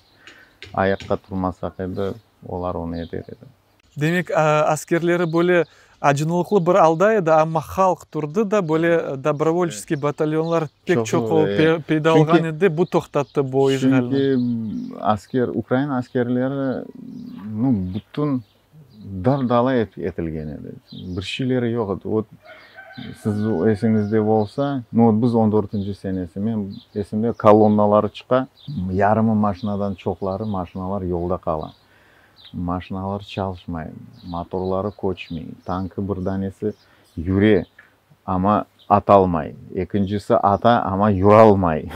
ayaqqa turmasaq edi, olar onı eter edi. Demek, askerleri böyle acınlıqlı bir alda edi, amma halq turdı da, böyle dobrovolçeskiy batalyonlar pek çoq peyda olğan edi, bu toqtattı bu işğalni. Çünki asker, Ukraina askerleri, nu, bütün dar-dala etilgen edi. Bir şeyleri yoq edi. Vot siz esiñizde olsa, nu, vot biz 14-nci senesi, men esimde, kolonnaları çıqa, yarımı maşinadan çoqları maşinalar yolda qala. Maşinalar çalışmay, motorları köçmey, tankı bir danesi yüre, amma atalmay, ekincisi ata, amma yuralmay.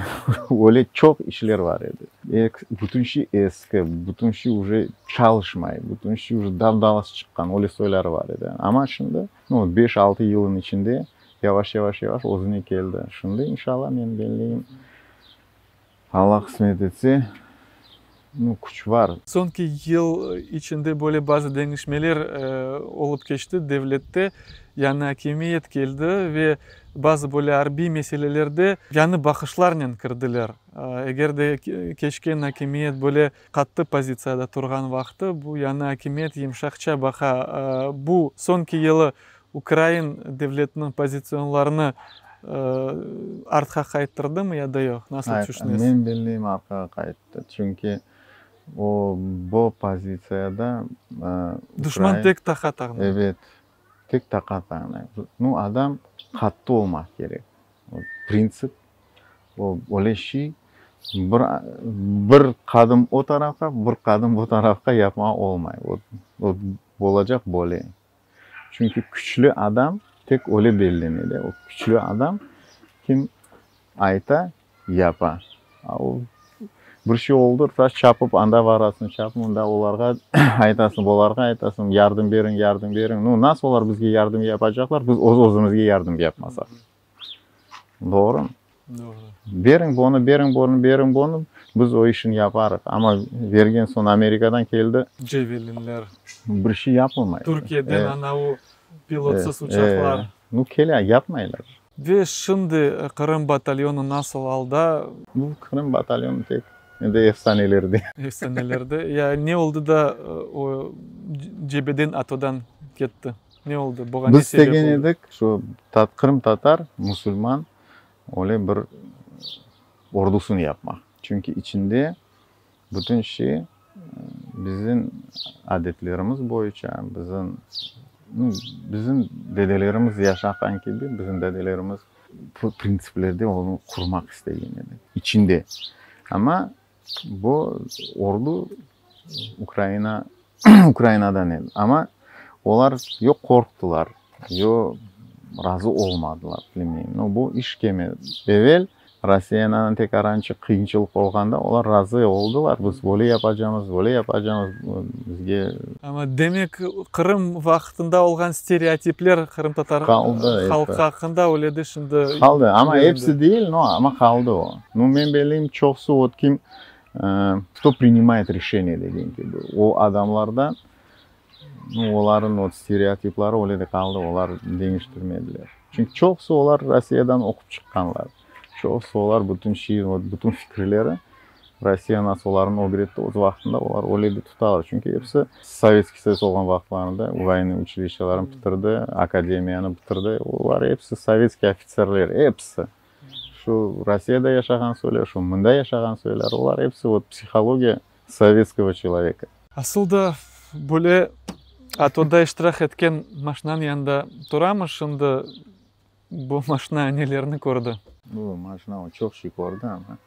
Öyle çoq işler bar edi. Bütün şey eski, bütün şey uje çalışmay, bütün şey uje dab-dalası çıqqan, öyle soyları bar edi. Amma şimdi, nu, 5-6 yılın içinde yavaş, yavaş, yavaş özüne keldi. Şimdi, inşallah, men belleyim, Allah qısmet etse, nu, küç bar. Soñki yıl içinde böyle bazı deñişmeler olıp keçti devlette. Yañı akimiyet keldi ve bazı böyle arbiy meselelerde yañı baqışlarnen kirdiler. Eger de keçken akimiyet böyle qattı pozitsiyada turğan vaqtı, bu yañı akimiyet yımşaqça baqa. Bu soñki yılı ukrain devletiniñ pozitsionlarını artqa qayttırdımı ya da yoq? Nasıl tüşünesiz? Men belleyim, arqağa qayttı. Çünki o bu pozitsiyada. Duşman tek taqat añlay. Evet, tek taqat añlay. Nu, adam qattı olmaq kerek. Printsip, o öyle şey, bir qadım o tarafqa, bir qadım bu tarafqa yapmağa olmay. O olacaq böyle. Çünki küçlü adam tek öyle bellenedi. O küçlü adam kim ayta, yapa. O bir şey oldı, taş çapıp anda varasıñ, çapıp mında olarğa aytasıñ, olarğa aytasıñ, yardım beriñ, yardım beriñ. Nu, nasıl olar bizge yardım yapacaqlar, biz öz özümizge yardım yapmasaq? Doğrumı? Doğru. Beriñ bunı, beriñ bunı, beriñ bunı, biz o işni yaparıq. Amma bergen soñ Amerikadan keldi. Javelinler. Bir şey yapılmay. Türkiyeden anavu pilotsız uçaqlar. Nu, kele, yapmaylar. Ve şimdi Qırım batalyonı nasıl alda? Bu Qırım batalyonı tek endi efsanelerde. Efsanelerde. Ya ne oldı da o cebeden, ATOdan ketti? Ne oldı? Buña ne Biz sebep istegen oldı? Edik, şu qırımtatar, musulman öyle bir ordusını yapmaq. Çünki içinde bütün şey bizim adetlerimiz boyunca, bizim, nu, bizim dedelerimiz yaşağan kibi, bizim dedelerimiz printsiplerde onı qurmaq istegen edi içinde. Amma bu ordu Ukrainadan edi. Amma olar yo qorqtılar, yo razı olmadılar, bilmeyim. No, bu iş kelmedi. Evel Rossiyanıñ tek arançı qıyınçılıq olğanda olar razı oldılar. Biz böyle yapacağımız, böyle yapacağımız, bizge. Amma demek, Qırım vaqtında olğan stereotipler qırımtatar Qaldı. Halqı aqqında öyle de şimdi. Qaldı, amma episi değil, no, amma qaldı o. Nu, men belleyim, çoqusı vot kim, кто принимает решение degen kibi, o adamlardan, nu, olarnıñ vot stereotipleri öyle de qaldı, olar deñiştirmediler. Çünki çoqusı olar Rossiyadan oqup çıqqanlar. Çoqusı olar bütün şey, bütün fikirleri Rossiya nasıl olarnı ögretti öz vaqtında, olar öyle de tutalar. Çünki episi Sovetskiy Soyuz olğan vaqıtlarında voyenniy uçilişçalarını bitirdi, akademiyanı bitirdi. Olar episi sovetskiy ofitserler, episi. Şu Rossiyada yaşağan soylar, şu mında yaşağan soylar, olar episi vot psihologiya sovetskogo çeloveka. Asıl da böyle ATOda iştirak etken maşinanıñ yanında turamız şimdi. Bu maşina nelerni kördi? Bu maşina o çoq şey kördi, amma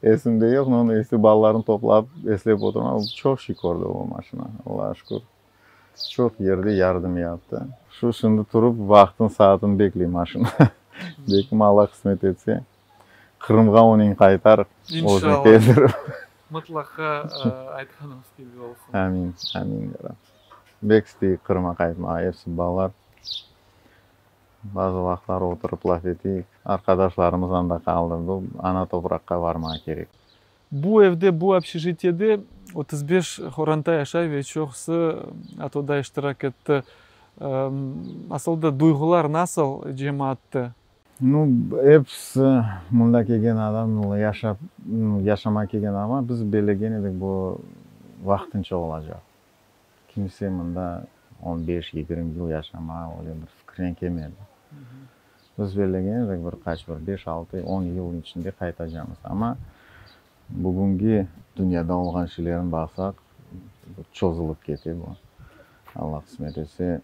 esimde yoq, no onı esi balalarnı toplap eslep oturma, o çoq şey kördi o maşina, Allağa şükür. Çoq yerde yardım yaptı. Şu şimdi turıp vaqtın, saatın bekley maşina. Belkim Alla qısmet etse, Qırımğa onen qaytarıq, özüni kezdirip. Mıtlaqa aytqanıñız kibi olsun. Amin, amin, ya Rabbi. Bek isteyik Qırımğa qaytmağa, episi balalar. Bazı vaqıtları oturıp laf eteyik. Arqadaşlarımız anda qaldı. Bu ana topraqqa varmağa kerek. Bu evde, bu obşejitiyede 35 qoranta yaşay ve çoqusı ATOda iştirak etti. Asıl da duyğular nasıl cemaatta? Nu, episi mında kelgen adam, yaşap, yaşamağa kelgen adam, biz bellegen edik, bu vaqtınca olacaq. Kimse mında on beş, yigirmi yıl yaşamağa öyle bir fikirnen kelmedi. Biz bellegen edik, bir qaç, bir beş, altı, on yıl içinde qaytacamız. Amma bugüngi dünyada olğan şeylerni baqsaq, çozulıp kete bu. Alla qısmet etse,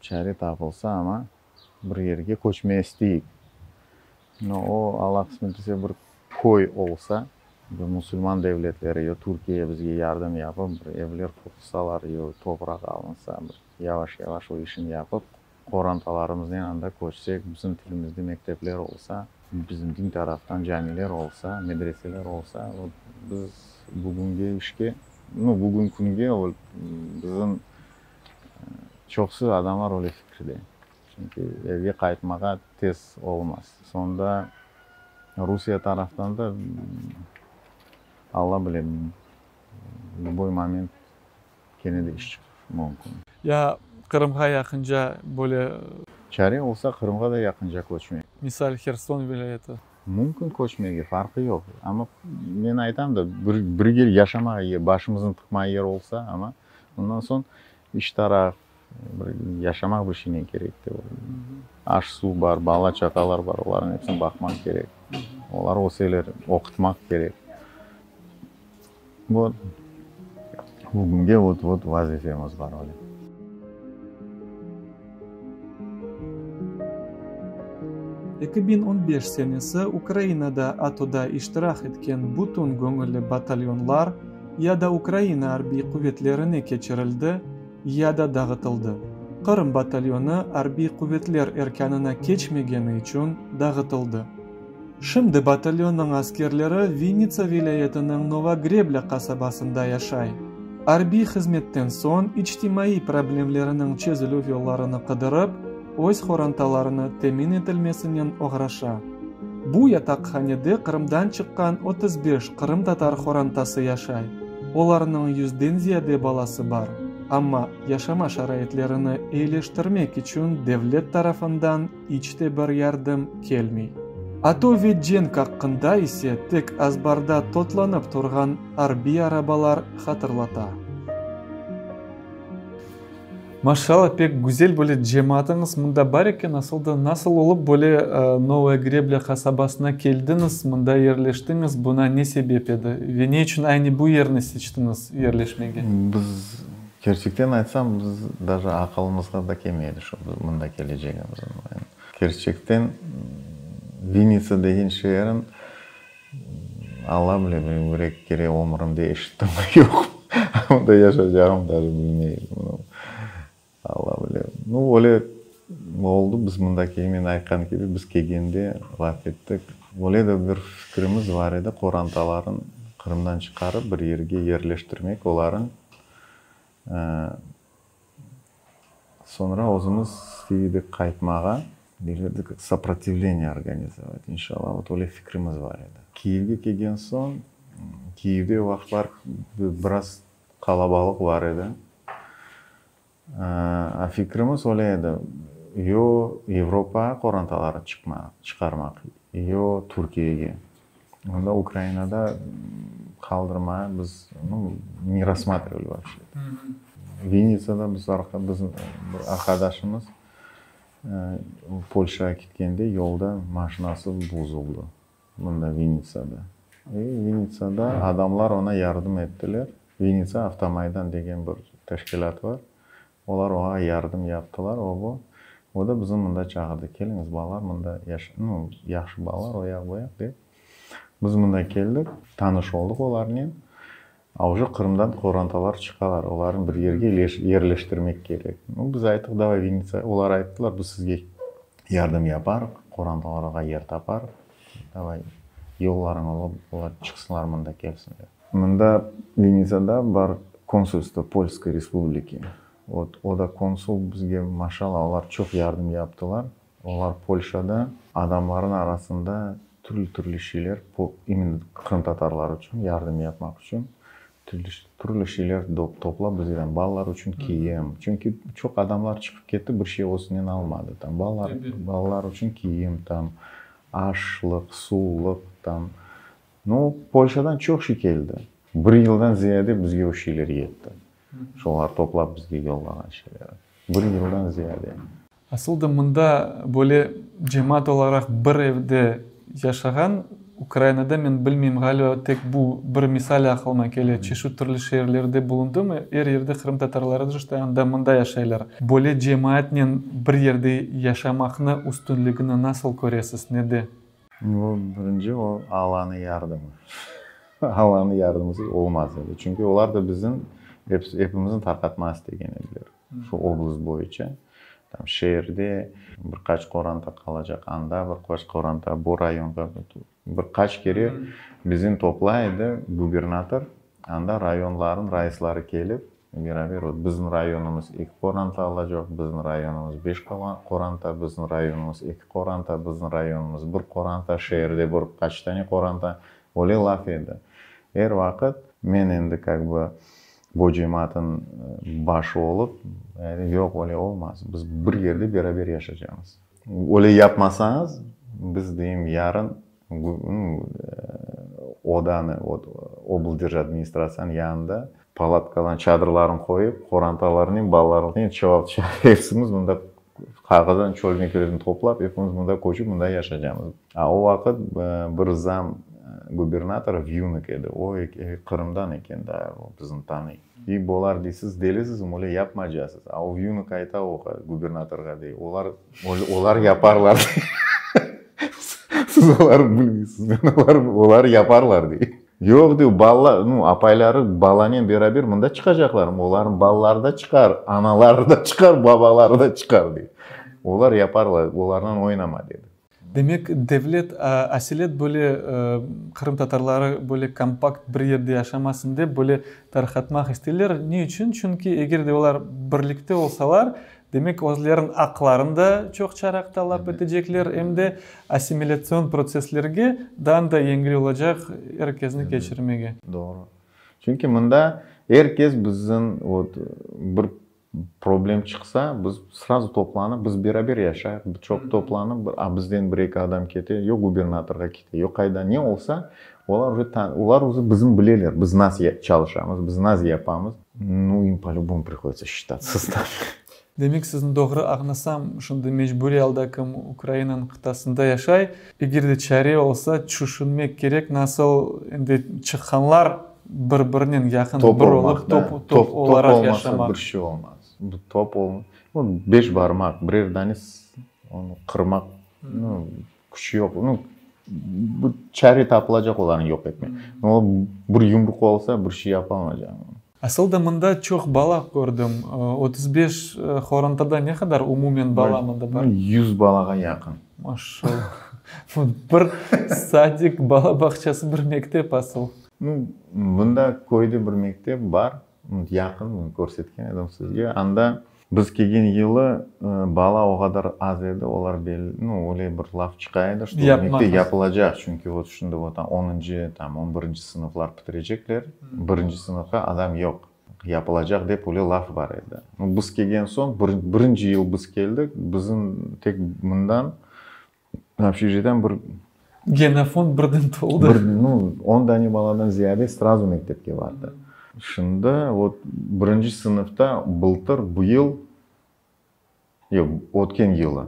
çare tapılsa, amma bir yerge köçmege isteyik. No, o, Alla qısmet etse, bir köy olsa, bir musulman devletleri yo Türkiye bizge yardım yapıp, bir evler qursalar, yo topraq alınsa, bir yavaş-yavaş o işni yapıp, qorantalarımıznen anda köçsek, bizim tilimizde mektepler olsa, bizim din taraftan camiler olsa, medreseler olsa, vot, biz bugünge işke, nu, bugün künge o bizim çoqusı adamlar öyle fikirde. Çünki evge qaytmağa tez olmaz. Soñda Rusiye taraftan da, Alla bile, lüboy moment kene de iş çıqış mümkün. Ya Qırımğa yaqınca böyle. Çare olsa, Qırımğa da yaqınca köçmek. Misal, Herson vilâyeti. Mümkün köçmege, farqı yoq. Amma men aytam da, bir bir yer yaşamağa yer, başımıznı tıqmağa yer olsa, amma ondan soñ iş taraf, bir yaşamaq bir şeynen kerek de. Aş-suv bar, bala-çaqalar bar, olarnıñ episini baqmaq kerek. Olar öseler, oqutmaq kerek. Vot, bugünge vot, vot vazifemiz bar öyle. 2015 senesi Ukrainada ATOda iştirak etken bütün göñülli batalyonlar ya da Ukraina arbiy quvetlerine keçirildi, ya da dağıtıldı. Qırım batalyonı arbiy quvetler erkânına keçmegeni içün dağıtıldı. Şimdi batalyonnıñ askerleri Vinnitsa vilâyetiniñ Nova Greblâ qasabasında yaşay. Arbiy hızmetten soñ içtimaiy problemleriniñ çezilüv yollarını qıdırıp, öz qorantalarını temin etilmesinen oğraşa. Bu yataqhanede Qırımdan çıqqan 35 qırımtatar qorantası yaşay. Olarnıñ yüzden ziyade balası bar, amma yaşama şaraitlerini eyileştirmek içün devlet tarafından iç te bir yardım kelmey. ATO ve cenk aqqında ise tek azbarda totlanıp turğan arbiy arabalar hatırlata. Maşallah, pek güzel böyle cemaatıñız mında bar eken. Asıl da nasıl olıp böyle Novaya Greblâ qasabasına keldiñiz, mında yerleştiñiz, buna ne sebep edi ve ne içün aynı bu yerni seçtiñiz yerleşmege? Biz, kerçekten aytsam, biz daje aqılımızğa da kelmedi şu biz mında kelecegimiz. Kerçekten Vinnitsa degen şeerin Alla bile, men bir-eki kere ömürimde eşittim, yoq, anda yaşaycağım daje bilmey edim. Alla bile. Nu, öyle oldı, biz mında kelgen, men aytqan kibi, biz kelgende laf ettik. Öyle de bir fikrimiz bar edi, qorantaların Qırımdan çıqarıp, bir yerge yerleştirmek, oların Soñra özümiz istey edik qaytmağa. Deyler edik, soprotivleniye organizovat, inşallah, vot öyle fikrimiz bar edi. Kiyevge kelgen soñ, Kiyevde o vaqıtlar biraz qalabalıq bar edi. A fikrimiz öyle edi. Yo Avropağa qorantaları çıqma, çıqarmaq, yo Türkiyege. Onda Ukrainada qaldırmağa biz, nu, ne rassmatrivali voobще. Vinnitsada biz arqa, bizim bir arqadaşımız Polşağa ketkende yolda maşinası bozuldı, mında Vinnitsada. I Vinnitsada adamlar oña yardım ettiler. Vinnitsa Avtomaydan degen bir teşkilât bar. Olar oña yardım yaptılar, o bu. O da bizni mında çağırdı, keliñiz, balalar mında yaş, nu, yahşı balalar, o yaq, bu yaq dep. Biz mında keldik, tanış oldıq olarnen. A uje Qırımdan qorantalar çıqalar, olarnı bir yerge yerleştirmek kerek. Nu, biz ayttıq, davay Vinnitsa, olar ayttılar, biz sizge yardım yaparıq, qorantalarğa yer taparıq, davay yollarıñ olıp, olar çıqsınlar mında kelsinler. Mında Vinnitsada bar konsulstvo Polskoy Respubliki. Vot, o da konsul bizge, maşalla, olar çoq yardım yaptılar. Olar Polşada adamların arasında türlü-türlü şeyler, imенно qırımtatarlar içün yardım yapmaq içün türlü şeyler toplap bizge, balalar içün kiyim. Çünki çoq adamlar çıqıp ketti, bir şey özünen almadı. Tam balalar, balalar içün kiyim, tam aşlıq, suvlıq, tam. Nu, Polşadan çoq şey keldi. Bir yıldan ziyade bizge o şeyler yetti. Şolar toplap bizge yollağan şeyleri. Bir yıldan ziyade. Asıl da mında böyle cemaat olaraq bir evde yaşağan Ukrainada men bilmeyim, ğaliba tek bu bir misal aqlıma kele, çeşit türlü şeerlerde bulundım, er yerde qırımtatarları işte anda mında yaşaylar. Böyle cemaatnen bir yerde yaşamaqnı üstünligini nasıl köresiz, nede? Bu birinci o Allanıñ yardımı. Allanıñ yardımısız olmaz edi. Çünki olar da bizim epimizni tarqatmaq istegen ediler. Şu oblast boyunca. Tam şeerde bir qaç qoranta qalacaq, anda bir qaç qoranta, bu rayonğa. Bir qaç kere bizni toplay edi gubernator, anda rayonlarnıñ raisları kelip, beraber bizim rayonımız eki qoranta alacaq, bizim rayonımız beş qoranta, bizim rayonımız eki qoranta, bizim rayonımız bir qoranta, şeerde bir qaç tane qoranta, öyle laf edi. Er vaqıt men endi kak bı bu cemaatnıñ başı olıp, yoq, öyle olmaz, biz bir yerde beraber yaşaycaqmız. Öyle yapmasañız, biz deyim, yarın odanı, oblderjadministratsiyanıñ yanında palatkalarnı, çadırlarını qoyıp, qorantalarnen, balalarnen, hepsimiz mında qağızdan çölmeklerini toplap, epimiz mında köçip, mında yaşaycaqmız. A o vaqıt bir zam gubernator Vyunık edi, o Qırımdan eken da, o bizni tanıy. I bolar dey, siz delisizmi, öyle yapmaycaqsız. A o Vyunık ayta oğa, gubernatorğa dey, olar, olar yaparlar dey. Siz olarnı bilmeysiz, olar, olar yaparlar dey. Yoq dey, bala, nu, apayları balanen beraber mında çıqacaqlar, olarnıñ balaları da çıqar, anaları da çıqar, babaları da çıqar dey. Olar yaparlar, olarnen oynama dedi. Demek, devlet aselet böyle qırımtatarları böyle kompakt bir yerde yaşamasın dep böyle tarqatmaq isteyler. Ne içün? Çünki eger de olar birlikte olsalar, demek, özleriniñ aqlarını da çoqçaraq talap etecekler, em de assimilâtsion protsesslerge daa da yengil olacaq er kesni keçirmege. Doğru. Çünki mında er kes bizim vot bir problem çıqsa, biz srazu toplanıp, biz beraber yaşayıq, çoq toplanıp, a bizden bir-eki adam kete, yo gubernatorğa kete, yo qayda ne olsa, olar uje, olar uje bizni bileler, biz nasıl çalışamız, biz nasıl yapamız. Nu, im po-lübomu prihoditsya считаться с nami. Demek, sizni doğru añlasam, şimdi mecburiy alda kim Ukrainanıñ qıtasında yaşay, eger de çare olsa, tüşünmek kerek, nasıl endi çıqqanlar bir-birinen yaqın top bir olmaq, olıp, da. top, top olaraq olmasa yaşamaq. Bir şey olmaz. Bu top ol, bu beş barmaq, birer dane onı qırmaq, nu, küçü yoq. Nu, bu çare tapılacaq olarnı yoq etmek. O bir yumruq olsa, bir şey yapalmaycaq. Asıl da mında çoq bala kördim. 35 qorantada ne qadar umumen bala mında bar? 100 balağa yaqın. Maşallah. Bir sadik, bala bağçası, bir mektep asıl. Nu, bunda köyde bir mektep bar, yaqın, körsetken edim sizge. Anda biz kelgen yılı bala o qadar az edi, olar belli, nu, öyle bir laf çıqa edi, что Yapmaq. mektep yapılacaq, çünki vot şimdi vot onuncı, tam, on birinci sınıflar bitirecekler, birinci sınıfqa adam yoq. Yapılacaq dep öyle laf bar edi. Biz kelgen soñ, birinci yıl biz keldik, bizim tek mından, общежитиeden bir... Genofond birden toldı. Bir, nu, 10 dane baladan ziyade srazu mektepke bardı. Şimdi, vot, birinci sınıfta bıltır, bu yıl, yoq, ötken yılı,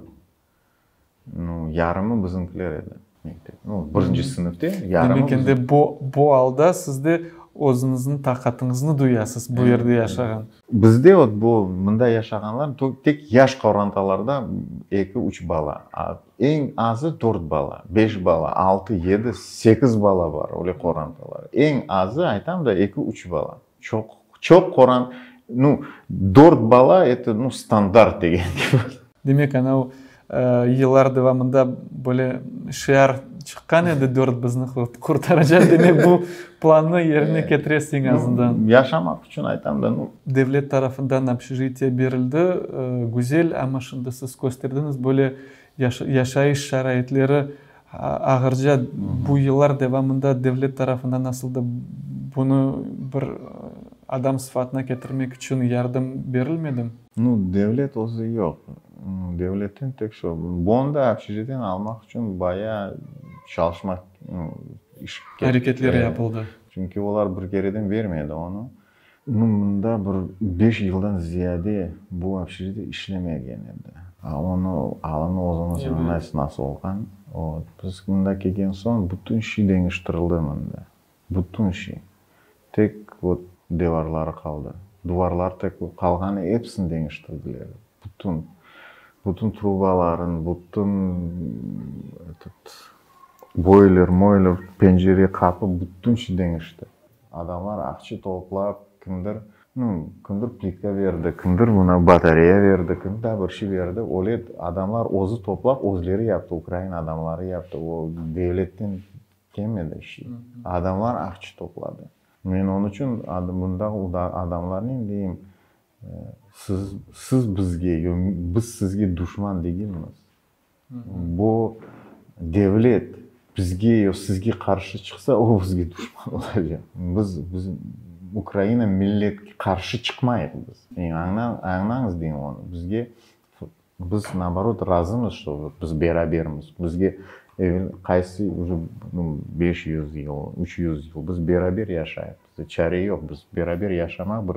nu, yarımı bizimkiler edi mektep. Nu, birinci sınıfta yarımı. Demek endi bu alda siz de özüñizniñ taqatıñıznı duyasız bu yerde yaşağan. Bizde vot bu mında yaşağanlar tek yaş qorantalarda eki, üç bala. Eñ azı dört bala, beş bala, altı, yedi, sekiz bala bar öyle qorantalar. Eñ azı, aytam da, eki, üç bala. Çoq, çoq qoran, nu, dört bala это, nu, standart degen kibi. Demek, anav yıllar devamında böyle şiar çıqqan edi, dört bizni qurtaracaq, demek, bu plannı yerine ketiresiñ eñ azından. Yaşamaq içün aytam da, nu. Devlet tarafından общежитие berildi, güzel, amma şimdi siz kösterdiñiz, böyle yaşayış şaraitleri ağırca. Bu yıllar devamında devlet tarafından nasıl da bunı bir adam sıfatına ketirmek içün yardım berilmedimi? Nu, devlet özü yoq. Devletten tek şu. Bonda общежитиeni almaq içün bayağı çalışmaq, iş. Areketler yapıldı. Çünki olar bir kereden bermedi onı. Nu, mında bir 5 yıldan ziyade bu общежитие işlemegen edi. A onı alını özüñiz añlaysız nasıl olğan. Vot, biz mında kelgen soñ bütün şey deñiştirildi mında. Bütün şey. Tek vot devarları qaldı. Duvarlar tek qalğanı episini deñiştirdiler. Bütün. Bütün trubaların, bütün этот boyler, moyler, pencere, qapı, bütün şey deñişti. Adamlar aqça toplap, kimdir, nu, kimdir plitka berdi, kimdir mına batareya berdi, kim daa bir şey berdi. Öyle adamlar özü toplap, özleri yaptı, ukrain adamları yaptı. O devletten kelmedi şey. Adamlar aqça topladı. Men onıñ içün mında adamlarnen deyim, siz bizge, biz sizge duşman degilmiz. Bu devlet bizge yo sizge qarşı çıqsa, o bizge duşman olacaq. Biz Ukraina milletke qarşı çıqmayıq biz. Añlañız deyim onı. Bizge, biz naoborot razımız, что biz berabermiz. Bizge qaysı уже 500 yıl, 300 yıl biz beraber yaşayıq. Çare yoq, biz beraber yaşamaq,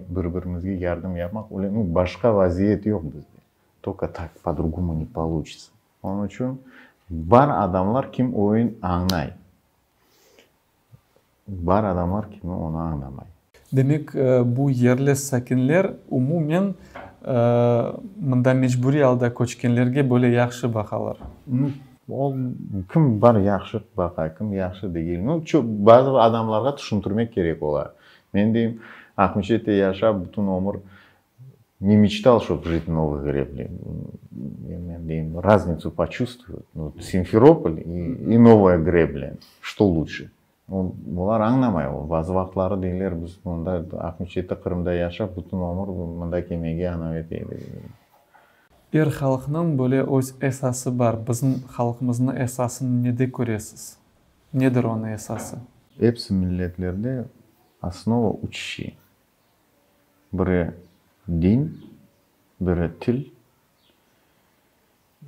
bir-birimizge yardım yapmaq, nu, başqa vaziyet yoq bizde. Только так, по-другому не получится. Onıñ içün bar adamlar kim oyun añlay. Bar adamlar kim onı añlamay. Demek, bu yerli sakinler umumen mında mecburiy alda köçkenlerge böyle yahşı baqalar. O kim bar yahşı baqa, kim yahşı degil. Nu, bazı adamlarğa tüşündirmek kerek ola. Men deyim, Aqmescitte yaşap bütün ömür не мечтал, чтобы жить в Новой Гребле. Men deyim, разницу почувствуют. Ну, Симферополь и Новая Гребля. Что лучше? Olar añlamay. Bazı vaqıtları deyler, biz mında Aqmescitte, Qırımda yaşap, bütün ömür mında kelmege anav eteyik. Er halqnıñ böyle öz esası bar. Bizim halqımıznıñ esasını nede köresiz? Nedir onıñ esası? Episi milletlerde основа üç şey. Biri din, biri til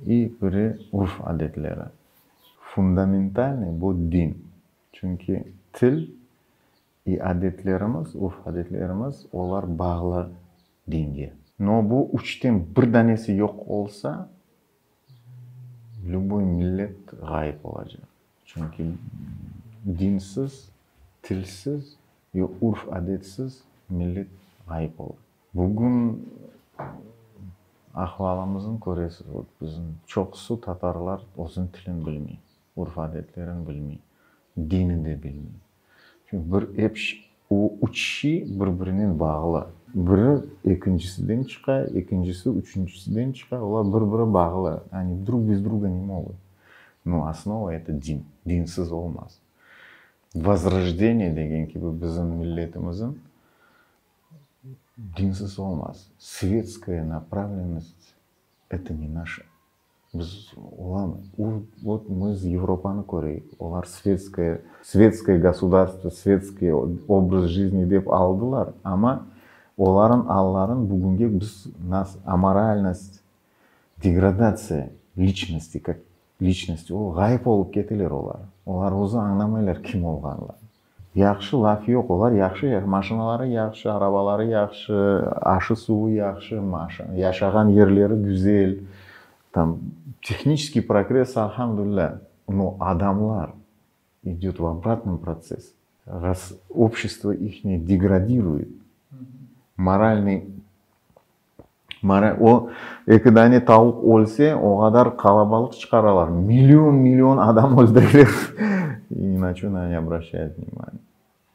и biri urf adetleri. Fundamentalный bu din. Çünki til и adetlerimiz, urf adetlerimiz, olar bağlı dinge. Но bu üçten bir danesi yoq olsa, любой millet ğayıp olacaq. Çünki dinsiz, tilsiz ve urf adetsiz millet ğayıp olur. Bugün ahvalımıznı köresiz, vot bizim çoqusı tatarlar özüniñ tilini bilmey, urf adetlerini bilmey, dinini de bilmey. Çünki bir ep o üç şey bir-birinen bağlı. Biri ekincisinden çıqa, ekincisi üçüncisinden çıqa, olar bir-biri bağlı. Они друг без друга не могут. Но основа это din. Dinsiz olmaz. Возрождение degen kibi bizim milletimizin dinsiz olmaz. Светская направленность это не наша. Biz olamay. Вот biz Evropanı köreyik. Olar светское государство, светский образ жизни dep aldılar, amma. Olarnıñ alların bugünge biz nas amoralnost, degradatsiya личности, как личности, o ğayıp olıp keteler olar. Olar özü añlamaylar kim olğanlarını. Yahşı laf yoq, olar yahşı, maşinaları yahşı, arabaları yahşı, aşı suvı yahşı, yaşağan yerleri güzel. Там технический прогресс, alhamdulillah. Но adamlar идет в обратном процесс. Раз общество ихнее деградирует. Моральный o eki dane tavuq ölse, o qadar qalabalıq çıqaralar. Million million adam öldüreler. И ни на что не обращают внимания.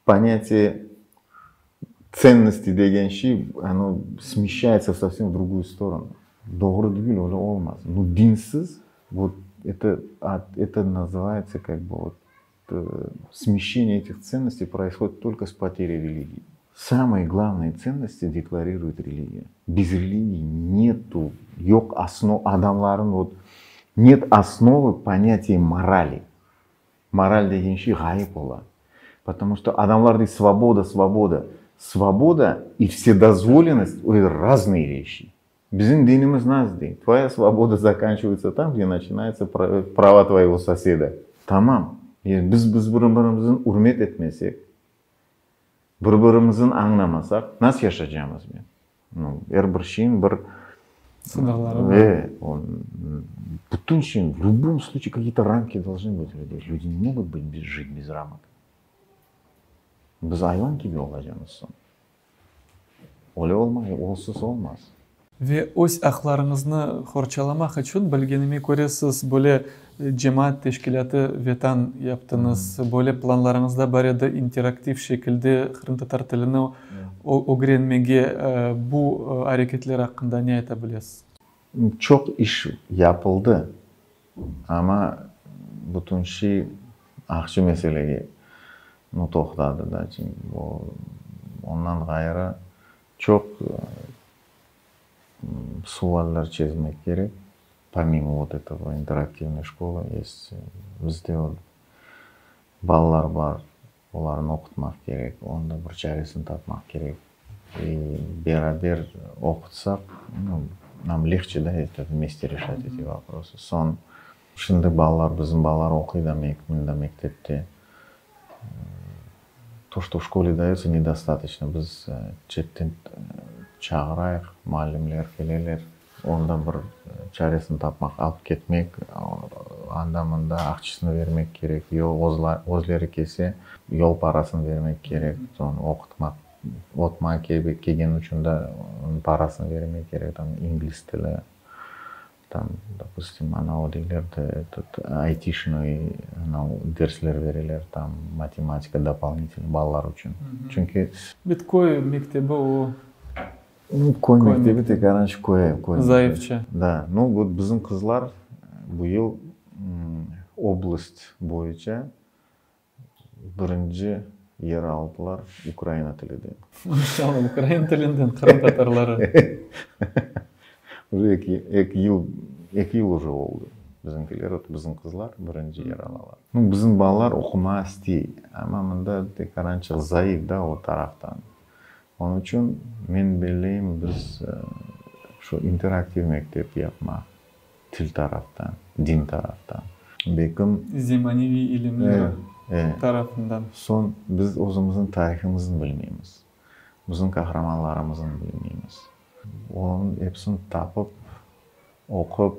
Понятие ценности degen şey, оно смещается совсем в другую сторону. Doğru degil, öyle olmaz. Ну, dinsiz, вот это называется как бы вот смещение этих ценностей происходит только с потерей религии. Самые главные ценности декларирует религия. Без религии нету, yoq основ, adamlarnıñ вот, нет основы понятия морали. Moral degen şey ğayıp ola. Потому что adamlar deydi свобода, свобода. Свобода и вседозволенность это разные вещи. Bizim dinimiz nasıl dey. Твоя свобода заканчивается там, где начинается права твоего соседа. Tamam. Biz bir-birimizni ürmet etmesek, bir-birimizni añlamasaq, nasıl yaşaycaqmız men? Ну, er bir şeyniñ bir Sıñırları bar. Bütün şey, в любом случае какие-то рамки должны быть у людей. Люди не могут жить без рамок. Biz ayvan kibi olacaqmız soñ. Öyle olmay, olsuz olmaz. Ve öz aqlarıñıznı qorçalamaq içün, bilgenime köre, siz böyle cemaat teşkilâtı Vetan yaptıñız, böyle planlarıñızda bar edi interaktiv şekilde qırımtatar tilini ögrenmege. Bu areketler aqqında ne ayta bilesiz? Çoq iş yapıldı, amma bütün şey aqça meselege toqtadı da. Ondan ğayrı çoq sualler çezmek kerek. Помимо вот этого интерактивной школы есть bizde balalar bar, olarnı oqutmaq kerek, onıñ da bir çaresini tapmaq kerek. И beraber oqutsaq, ну, нам легче, да, это вместе решать эти вопросы. Soñ şimdi balalar, bizim balalar oquy da mında mektepte. То, что в школе дается, недостаточно. Biz çetten çağırayıq, muallimler keleler, onda bir çaresini tapmaq, alıp ketmek, anda mında aqçasını bermek kerek, özleri kelse, yol parasını bermek kerek, soñ oqutmaq, oqutmağa kelgen içün de parasını bermek kerek, там ingliz tili, там, допустим, anav deyler этот айтишный anav dersler bereler, там matematika дополнительный balalar içün. Çünki Bit köy mektebi o Ну, köy mektebi tekarançı köy. Zayıfça. Да. Ну, вот bizim qızlar bu yıl oblast boyunca birinci yer aldılar ukraina tiliden. Maşallah, ukrain tilinden qırımtatarları. Уже 2 yıl уже oldı. Bizimkiler, вот bizim qızlar birinci yer alalar. Ну, bizim balalar oqumağa istey, amma mında tekarançıq zayıf da o taraftan. Onıñ içün men belleyim, biz şu interaktiv mektep yapmaq til taraftan, din taraftan. Belkim Zemaneviy ilimler tarafından. Soñ biz özümizniñ tarihimizni bilmeymiz. Bizim qahramanlarımıznı bilmeymiz. Onıñ episini tapıp, oqup,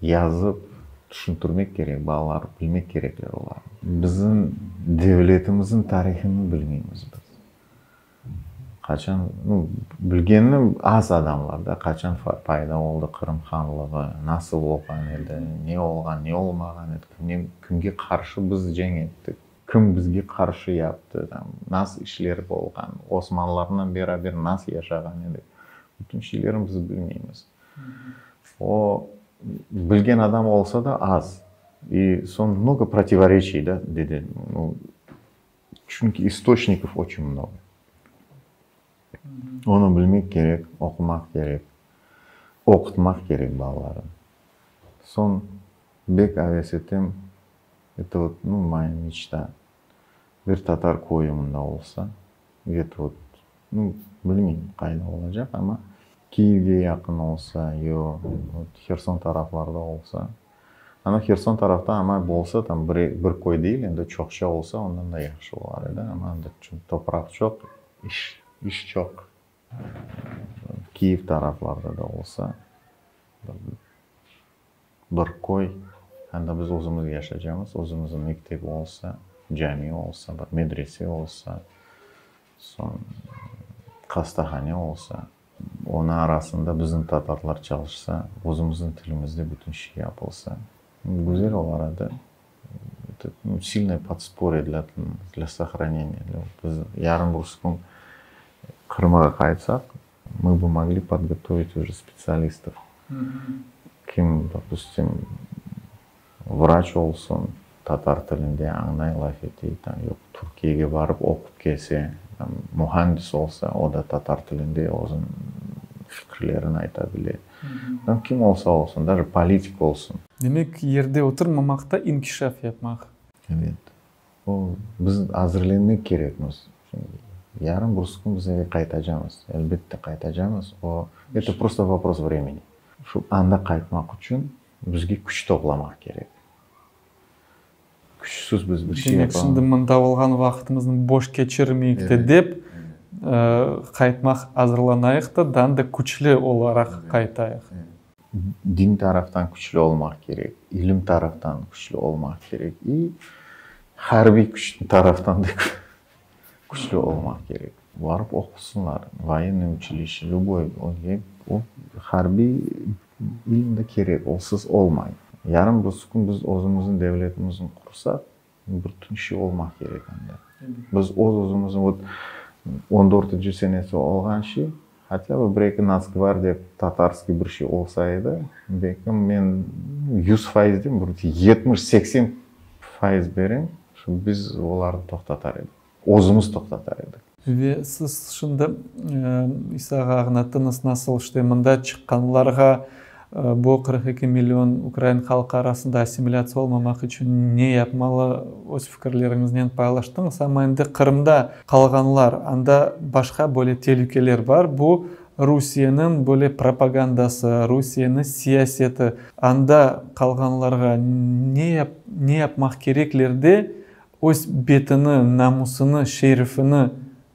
yazıp, tüşündirmek kerek, balalar bilmek kerekler olar. Bizim devletimizniñ tarihini bilmeymiz biz. Qaçan, ну, bilgenini az adamlar da, qaçan payda oldı Qırım hanlığı, nasıl olğan edi, ne olğan, ne olmağan edi, kimge qarşı biz cenk ettik, kim bizge qarşı yaptı, там, nasıl işler olğan, Osmanlılarnen beraber nasıl yaşağan edik. Bütün şeylerni biz bilmeymiz. O bilgen adam olsa da az. И soñ много противоречий, да, dedi. Ну, çünki источников очень много. Onı bilmek kerek, oqumaq kerek, oqutmaq kerek balalarnı. Soñ bek aves etem, это вот, ну, моя мечта. Bir tatar köyü mında olsa, где-то вот. Nu, bilmeyim, qayda olacaq, amma Kiyevge yaqın olsa, yo Herson taraflarda olsa. Amma Herson tarafta amma bolsa, tam bir köy değil, endi çoqça olsa, ondan da yahşı olar edi. Amma anda topraq çoq, iş çoq. Kiyev taraflarda da olsa, bir köy, anda biz özümiz yaşaycamız, özümizniñ mektep olsa, cami olsa, bir medrese olsa, soñ hastahane olsa, onıñ arasında bizim tatarlar çalışsa, özümizniñ tilimizde bütün şey yapılsa, güzel olar edi. Это, ну, сильное подспорье для сохранения. Biz yarın bir kün Qırımğa qaytsaq, мы бы могли подготовить уже специалистов. Kim, допустим, врач olsun, tatar tilinde añlay, laf ete, tam, yoq, Türkiyege barıp oqup kelse, tam, mühendis olsa, o da tatar tilinde özüniñ fikirlerini ayta bile. Tam, kim olsa olsun, даже politik olsun. Demek, yerde oturmamaq da, inkişaf yapmaq. Evet. O, biz azırlanmaq kerekmiz. Yarın bir kün biz eve qaytacamız. Elbette qaytacamız. O, это просто вопрос времени. Şu anda qaytmaq içün bizge küç toplamaq kerek. Küçsüz biz bir şey Demek, şimdi mında olğan vaqtımıznı boş keçirmeyik de dep, qaytmaq azırlanayıq da, daa da küçlü olaraq qaytayıq. Din taraftan küçlü olmaq kerek, ilim taraftan küçlü olmaq kerek и harbiy küç taraftan da küçlü olmaq kerek. Barıp oqusınlar, военное училище, любой, o harbiy ilim de kerek, olsız olmay. Yarın bir kün biz özümizniñ devletimizni qursaq, bütün şey olmaq kerek anda. Biz öz özümizni, вот 14-nci senesi olğan şey, хотя бы bir eki Нацгвардия татарский bir şey olsa edi, belki men 100% deyim, bir 70-80% berem, şu biz olarnı toqtatar edik. Özümiz toqtatar edik. Ve siz şimdi, İsa ağa, añlattıñız, nasıl işte mında çıqqanlarğa bu 42 million ukrain halqı arasında assimilâtsiya olmamaq içün ne yapmalı, öz fikirleriñiznen paylaştıñız. Amma endi Qırımda qalğanlar, anda başqa böyle telükeler bar. Bu Rusiyeniñ böyle propagandası, Rusiyeniñ siyaseti. Anda qalğanlarğa ne yapmaq kerekler de öz betini, namusını, şerifini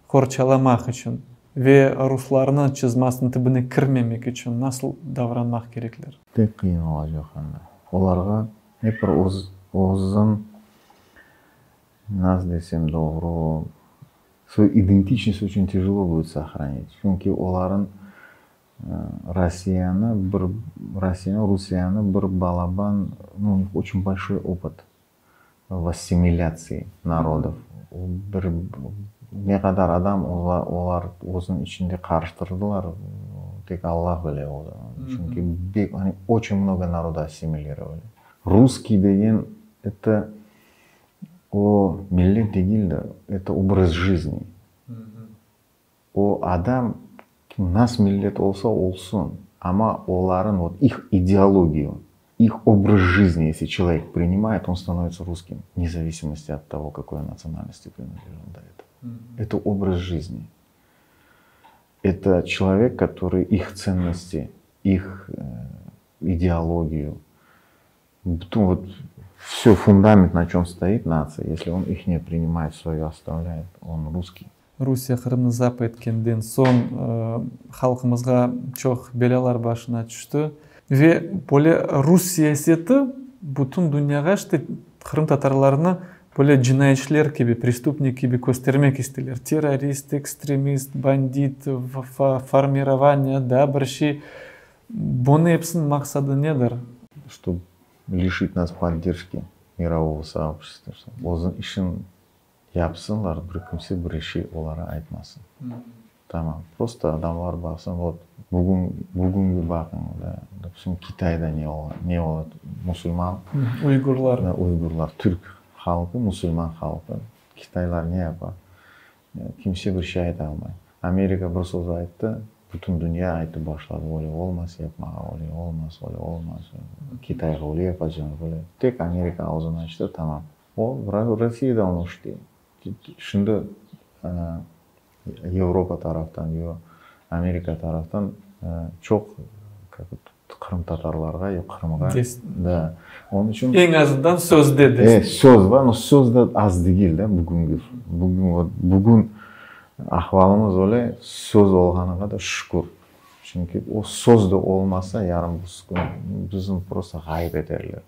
qorçalamaq içün ve ruslarnıñ çızmasınıñ tübüne kirmemek içün nasıl davranmaq kerekler? Pek qıyın olacaq anda. Olarğa ep bir öz, özün, nasıl desem doğru, свою идентичность очень тяжело будет сохранить. Çünki olarnıñ Rossiyanı bir Rossiyanı, Rusiyeni bir balaban, ну, у них очень большой опыт в ассимиляции народов. Bir ne qadar adam olar özüniñ içinde qarıştırdılar, tek Allah bile. Çünki они очень много народа ассимилировали. Русский degen это o millet degil de, это образ жизни. O adam nasıl millet olsa olsun, amma olarnıñ вот их идеологию, их образ жизни, если человек принимает, он становится русским, вне зависимости от того, какой национальности принадлежал до этого. Это образ жизни. Это человек, который их ценности, их идеологию, вот все фундамент, на чем стоит нация, если он их не принимает, свою оставляет, он русский. Rusiye Qırımnı zapt etkenden soñ halqımızğa çoq belâlar başına tüşti. Ve böyle rus siyaseti bütün dünyağa işte qırımtatarlarnı böyle cinayetçiler kibi, преступник kibi köstermek isteyler. Terrorist, ekstremist, bandit, формирование, daa bir şey. Bunı episiniñ maqsadı nedir? Чтобы лишить нас поддержки мирового сообщества. Özüniñ işin yapsınlar, bir kimse bir şey olarğa aytmasın. Tamam. Просто adamlar baqsın, вот bugün, bugüngi baqıñ, да, допустим, Kitayda ne ola, ne oladı? Musulman Uygurlar. Да, uygurlar, türk halqı, musulman halqı. Kitaylar ne yapa? Kimse bir şey ayta almay. Amerika bir söz ayttı, bütün dünya aytıp başladı. Öyle olmaz yapmağa, öyle olmaz, öyle olmaz. Kitayğa öyle yapacağım, öyle. Tek Amerika ağzını açtı, tamam. O, Rossiyada onı işte. Şimdi. Avropa taraftan, yo Amerika taraftan çoq qırımtatarlarğa yo Qırımğa. Da. Onıñ içün Eñ azından sözde destek. Söz bar, но söz de az degil da bugüngi. Bugün вот bugün ahvalımız öyle, söz olğanına da şükür. Çünki o söz de olmasa, yarın bizni просто ğayıp eterler.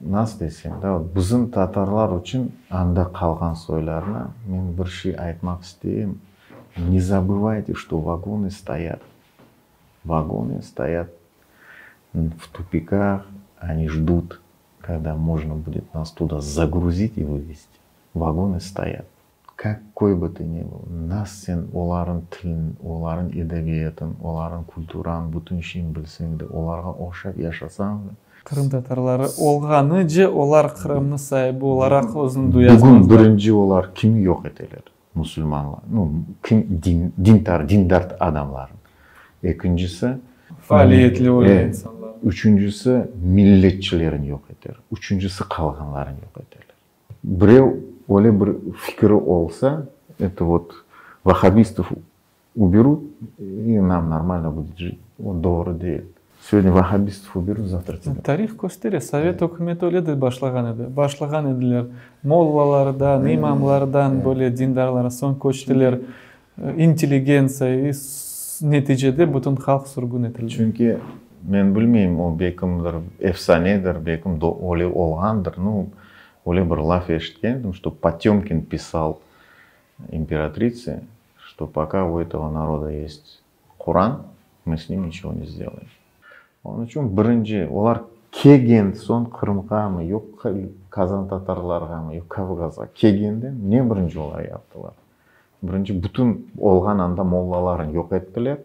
Nasıl desem da, bizim tatarlar içün anda qalğan soylarına men bir şey aytmaq isteyim. Не забывайте, что вагоны стоят. Вагоны стоят в тупиках, они ждут, когда можно будет нас туда загрузить и вывезти. Вагоны стоят. Какой бы ты ни был, nas sen olarnıñ tilin, olarnıñ edebiyatın, olarnıñ kulturanı, bütün şeyin bilseñ de, olarğa oşap yaşasañ da. Qırımtatarları olğanıce olar Qırımnıñ saibi olaraq özüni Bugün duyazmazlar. Birinci olar kimi yoq eteler? Musulmanlar. Ну, kim din, dindar, dindar adamlarnı. Ekincisi Faaliyetli olğan insanlar. Üçüncisi milletçilerini yoq eter. Üçüncisi qalğanlarını yoq eterler. Birev öyle bir fikri olsa, это вот ваххабистов уберут, и нам нормально будет жить. O doğru değil. Сегодня ваххабистов уберут, завтра тебя. Tarih köstere, Sovet ükümeti öyle de başlağan edi. Başlağan ediler mollalardan, imamlardan, böyle dindarlar, soñ köçtiler intelligentsiya, neticede bütün halq sürgün etildi. Çünki men bilmeyim, o belkimdir efsanedir, belkim öyle olğandır. Ну, öyle bir laf eşitkendim, что Потемкин писал императрице, что пока у этого народа есть Куран, мы с ним ничего не сделаем. Onıñ içün birinci olar kelgen soñ Qırımğamı, yoq Qazan tatarlarğamı, yoq Kavkazğa kelgende ne birinci olar yaptılar? Birinci bütün olğan anda mollalarını yoq ettiler.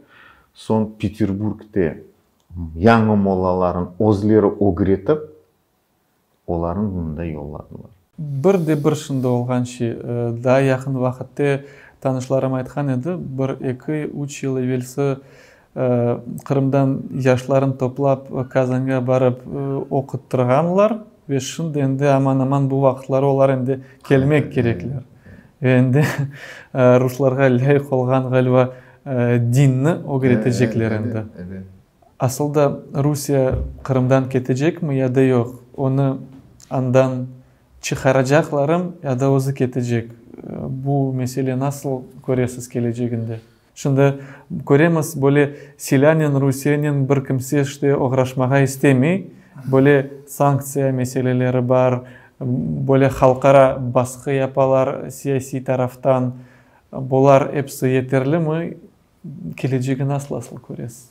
Soñ Peterburgte yañı mollalarnı özleri ögretip, olarnı mında yolladılar. Bir de bir şimdi olğan şey, daa yaqın vaqıtte tanışlarım aytqan edi, bir, eki, üç yıl evelsi Qırımdan yaşlarını toplap Kazanğa barıp oquttırğanlar ve şimdi endi aman-aman bu vaqıtları olar endi kelmek kerekler. Ve endi ruslarğa lâyıq olğan, ğaliba, dinni ögretecekler endi. Asıl da Rusiye Qırımdan ketecekmi ya da yoq? Onı andan çıqaracaqlarmı ya da özü ketecek? Bu mesele nasıl köresiz keleceginde? Şimdi köremiz, böyle silânen Rusiyenen bir kimse işte oğraşmağa istemey. Böyle sanktsiya meseleleri bar, böyle halqara basqı yapalar siyasiy taraftan. Bular episi yeterlimi? Kelecegi nasıl asıl köresiz?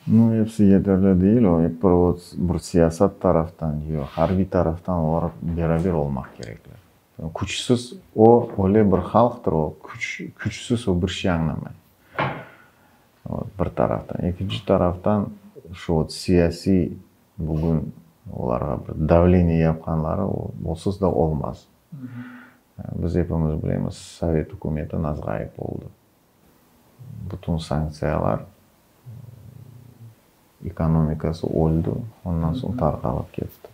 Ну, episi yeterli değil. O bir, вот, bir siyasat taraftan, yoq arbiy taraftan olar beraber olmaq kerekler. Küçsiz o öyle bir halqtır, o küç, küçsiz o bir şey añlamay. Вот, bir taraftan. Ekinci taraftan şu вот siyasiy bugün olarğa bir давление yapqanları onsuz da olmaz. Biz epimiz bilemiz, Sovet ükümeti nasıl ğayıp oldı. Bütün sanktsiyalar, ekonomikası öldi, ondan soñ tarqalıp ketti.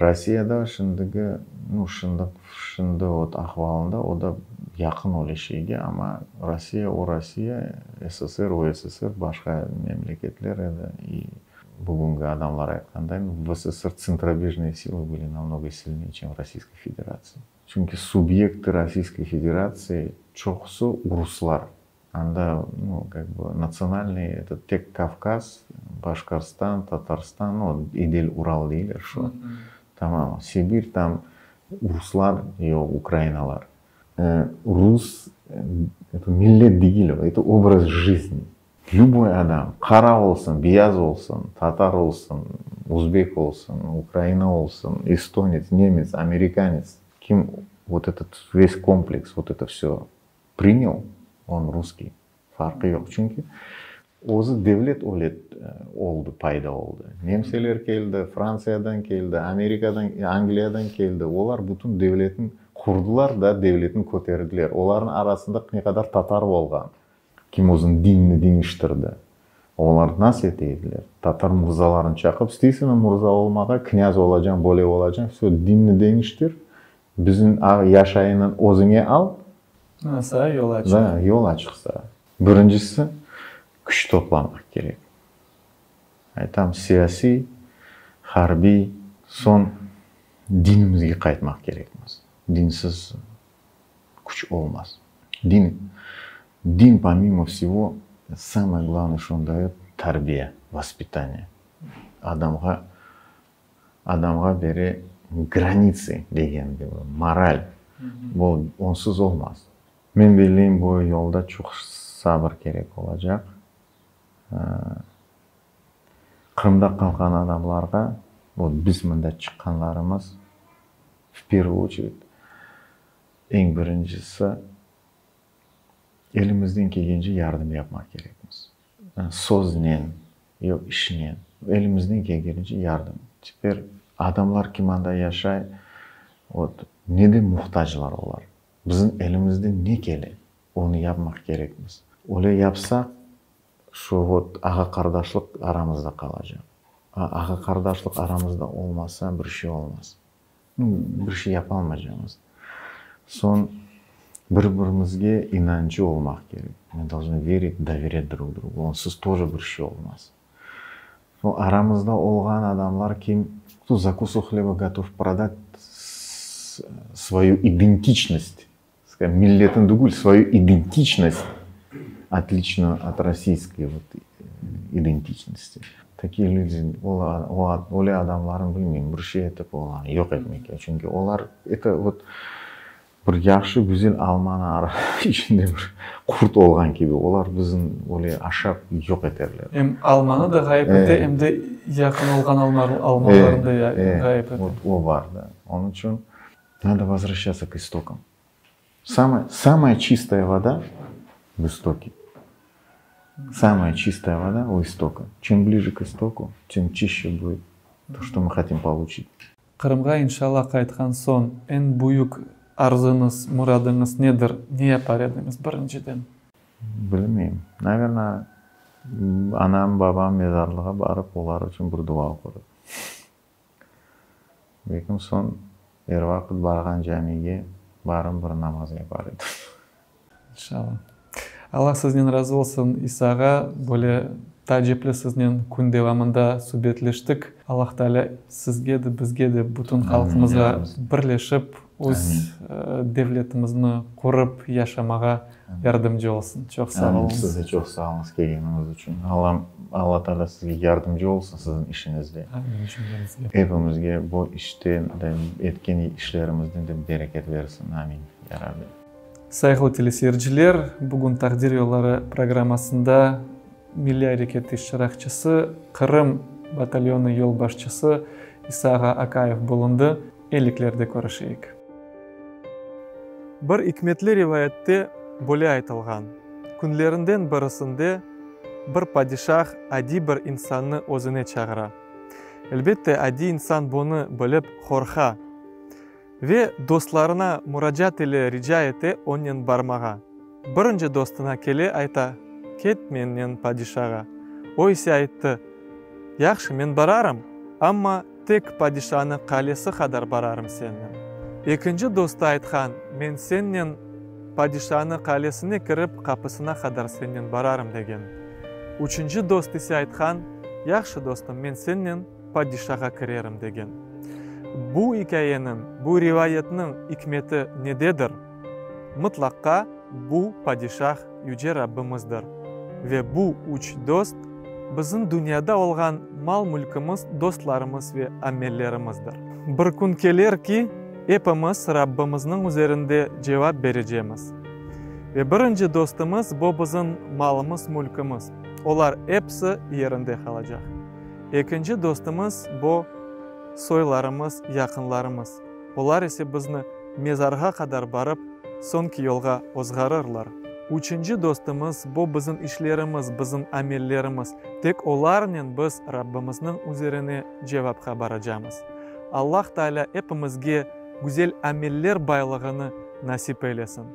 Rossiyada şimdiki, ну, şimdi, şimdi вот ahvalında o da yaqın öyle şeyge, amma Rossiya o Rossiya, SSR o SSR, başqa memleketler edi. И bugünki adamlar aytqanday, в СССР центробежные силы были намного сильнее, чем в Российской Федерации. Çünki subyekti Российской Федерации çoqusı ruslar. Anda, ну, как бы, национальный это tek Kavkaz, Başqırstan, Tatarstan, ну, Idil, Ural deyler şu. Tamam, Sibir там ruslar, yoq ukrainalar. Rus это millet degil, это образ жизни. Любой adam, qara olsun, beyaz olsun, tatar olsun, uzbek olsun, ukraina olsun, эстонец, немец, американец, kim вот этот весь комплекс, вот это все принял, он русский. Farqı yoq. Çünki özü devlet öyle oldı, payda oldı. Nemseler keldi, Frantsiyadan keldi, Amerikadan, Angliyadan keldi. Olar bütün devletni qurdılar da, devletni köterdiler. Olarnıñ arasında ne qadar tatar olğan. Kim özüniñ dinini deñiştirdi. Olar nasıl ete ediler? Tatar mırzalarını çaqıp, isteysiñmi mırza olmağa, knyaz olacañ, böyle olacañ, все, dinni deñiştir, bizim yaşayını özüñe al. Saña yol açıq. Da, yol açıq saña. Birincisi, küç toplamaq kerek. Aytam, siyasiy, harbiy, soñ dinimizge qaytmaq kerekmiz. Dinsiz küç olmaz. Din, din pomimo vsego, samoye glavnoye, şto on dayot, tarbiya, vospitaniye. Adamğa, adamğa bere granitsı degen kibi, moral. Bu onsuz olmaz. Men belleyim, bu yolda çoq sabır kerek olacaq. Qırımda qalğan adamlarğa, vot biz mında çıqqanlarımız, v pervuyu oçered, eñ birincisi, elimizden kelgence yardım yapmaq kerekmiz. Söznen, yoq işnen, elimizden kelgence yardım. Teper adamlar kim anda yaşay, vot, neden muhtaclar olar? Bizim elimizden ne kele, onı yapmaq kerekmiz. Öyle yapsaq, şu vot ağa-qardaşlıq aramızda qalacaq. A ağa-qardaşlıq aramızda olmasa, bir şey olmaz. Bir şey yapalmaycamız. Soñ bir-birimizge inancı olmaq kerek. Мы должны верить, доверять друг другу. Onsız тоже bir şey olmaz. Soñ aramızda olğan adamlar kim, кто за кусок хлеба готов продать свою идентичность, milletini tügül, свою идентичность, отличную от российской вот идентичности. Такие люди, öyle adamlarnı bilmeyim, bir şey etip olarnı yoq etmek kerek. Çünki olar, это вот bir yahşı, güzel almanı içinde bir qurt olğan kibi, olar bizim öyle aşap yoq eterler. Em almanı da ğayıp ete, em de yaqın olğan almalarnı da ğayıp ete. Vot o bar da. Onıñ içün надо возвращаться к истокам. Самая, самая чистая вода в истоке. Самая чистая вода у истока. Чем ближе к истоку, тем чище будет то, что мы хотим получить. Qırımğa inşalla qaytqan soñ eñ büyük arzıñız, muradıñız nedir, ne yapar ediñiz birinciden? Bilmeyim. Naverno, anam, babam mezarlığa barıp, olar içün bir dua oqur edim. Belkim soñ er vaqıt barğan camige barıp bir namaz yapar edim. İnşalla. Alla siznen razı olsun, İsa ağa, böyle taacipli siznen kün devamında subetleştik. Allah Taalâ sizge de, bizge de, bütün halqımızğa birleşip, öz devletimizni qurıp yaşamağa yardımcı olsun. Çoq sağ oluñız. Siz de çoq sağ oluñız kelgeniñiz içün. Alla, Alla Taalâ sizge yardımcı olsun siziñ işiñizde. Amin, cümlemizge. Epimizge bu işte de, etken işlerimizde de bereket bersin. Amin, ya Rabbi. Sayğılı teleseyirciler, bugün Taqdir yolları programmasında Milliy areket iştirakçisi, Qırım batalyonı yolbaşçısı İsa ağa Akayev bulundı. Eliklerde körüşeyik. Bir ikmetli rivayette böyle aytılğan, Künlerinden birisinde bir padişah adiy bir insannı özüne çağıra. Elbette, adiy insan bunı bilip qorqa ve dostlarına muracaat ile rica ete onen barmağa. Birinci dostuna kele ayta, Ket mennen padişağa. O ise ayttı, Yahşı, men bararım, amma tek padişanı qalesi qadar bararım sennen. Ekinci dostu aytqan, Men sennen padişanı qalesine kirip qapısına qadar sennen bararım degen. Üçünci dost ise aytqan, Yahşı, dostum, men sennen padişağa kirerim degen. Bu ikâyeniñ, bu rivayetniñ ikmeti nededir? Mıtlaqqa bu padişah Yüce Rabbimizdir ve bu üç dost bizim dünyada olğan mal-mülkimiz, dostlarımız ve amellerimizdir. Bir kün keler ki, epimiz Rabbimizniñ üzerinde cevap berecemiz. Ve birinci dostımız bu bizim malımız-mülkimiz, olar episi yerinde qalacaq. Ekinci dostımız bu soylarımız, yaqınlarımız, olar ise bizni mezarğa qadar barıp, soñki yolğa ozğarırlar. Üçünci dostumız, bu bizim işlerimiz, bizim amellerimiz. Tek olarnen biz Rabbimizniñ üzerine cevapqa baracamız. Allah Taalâ epimizge güzel ameller baylığını nasip eylesin.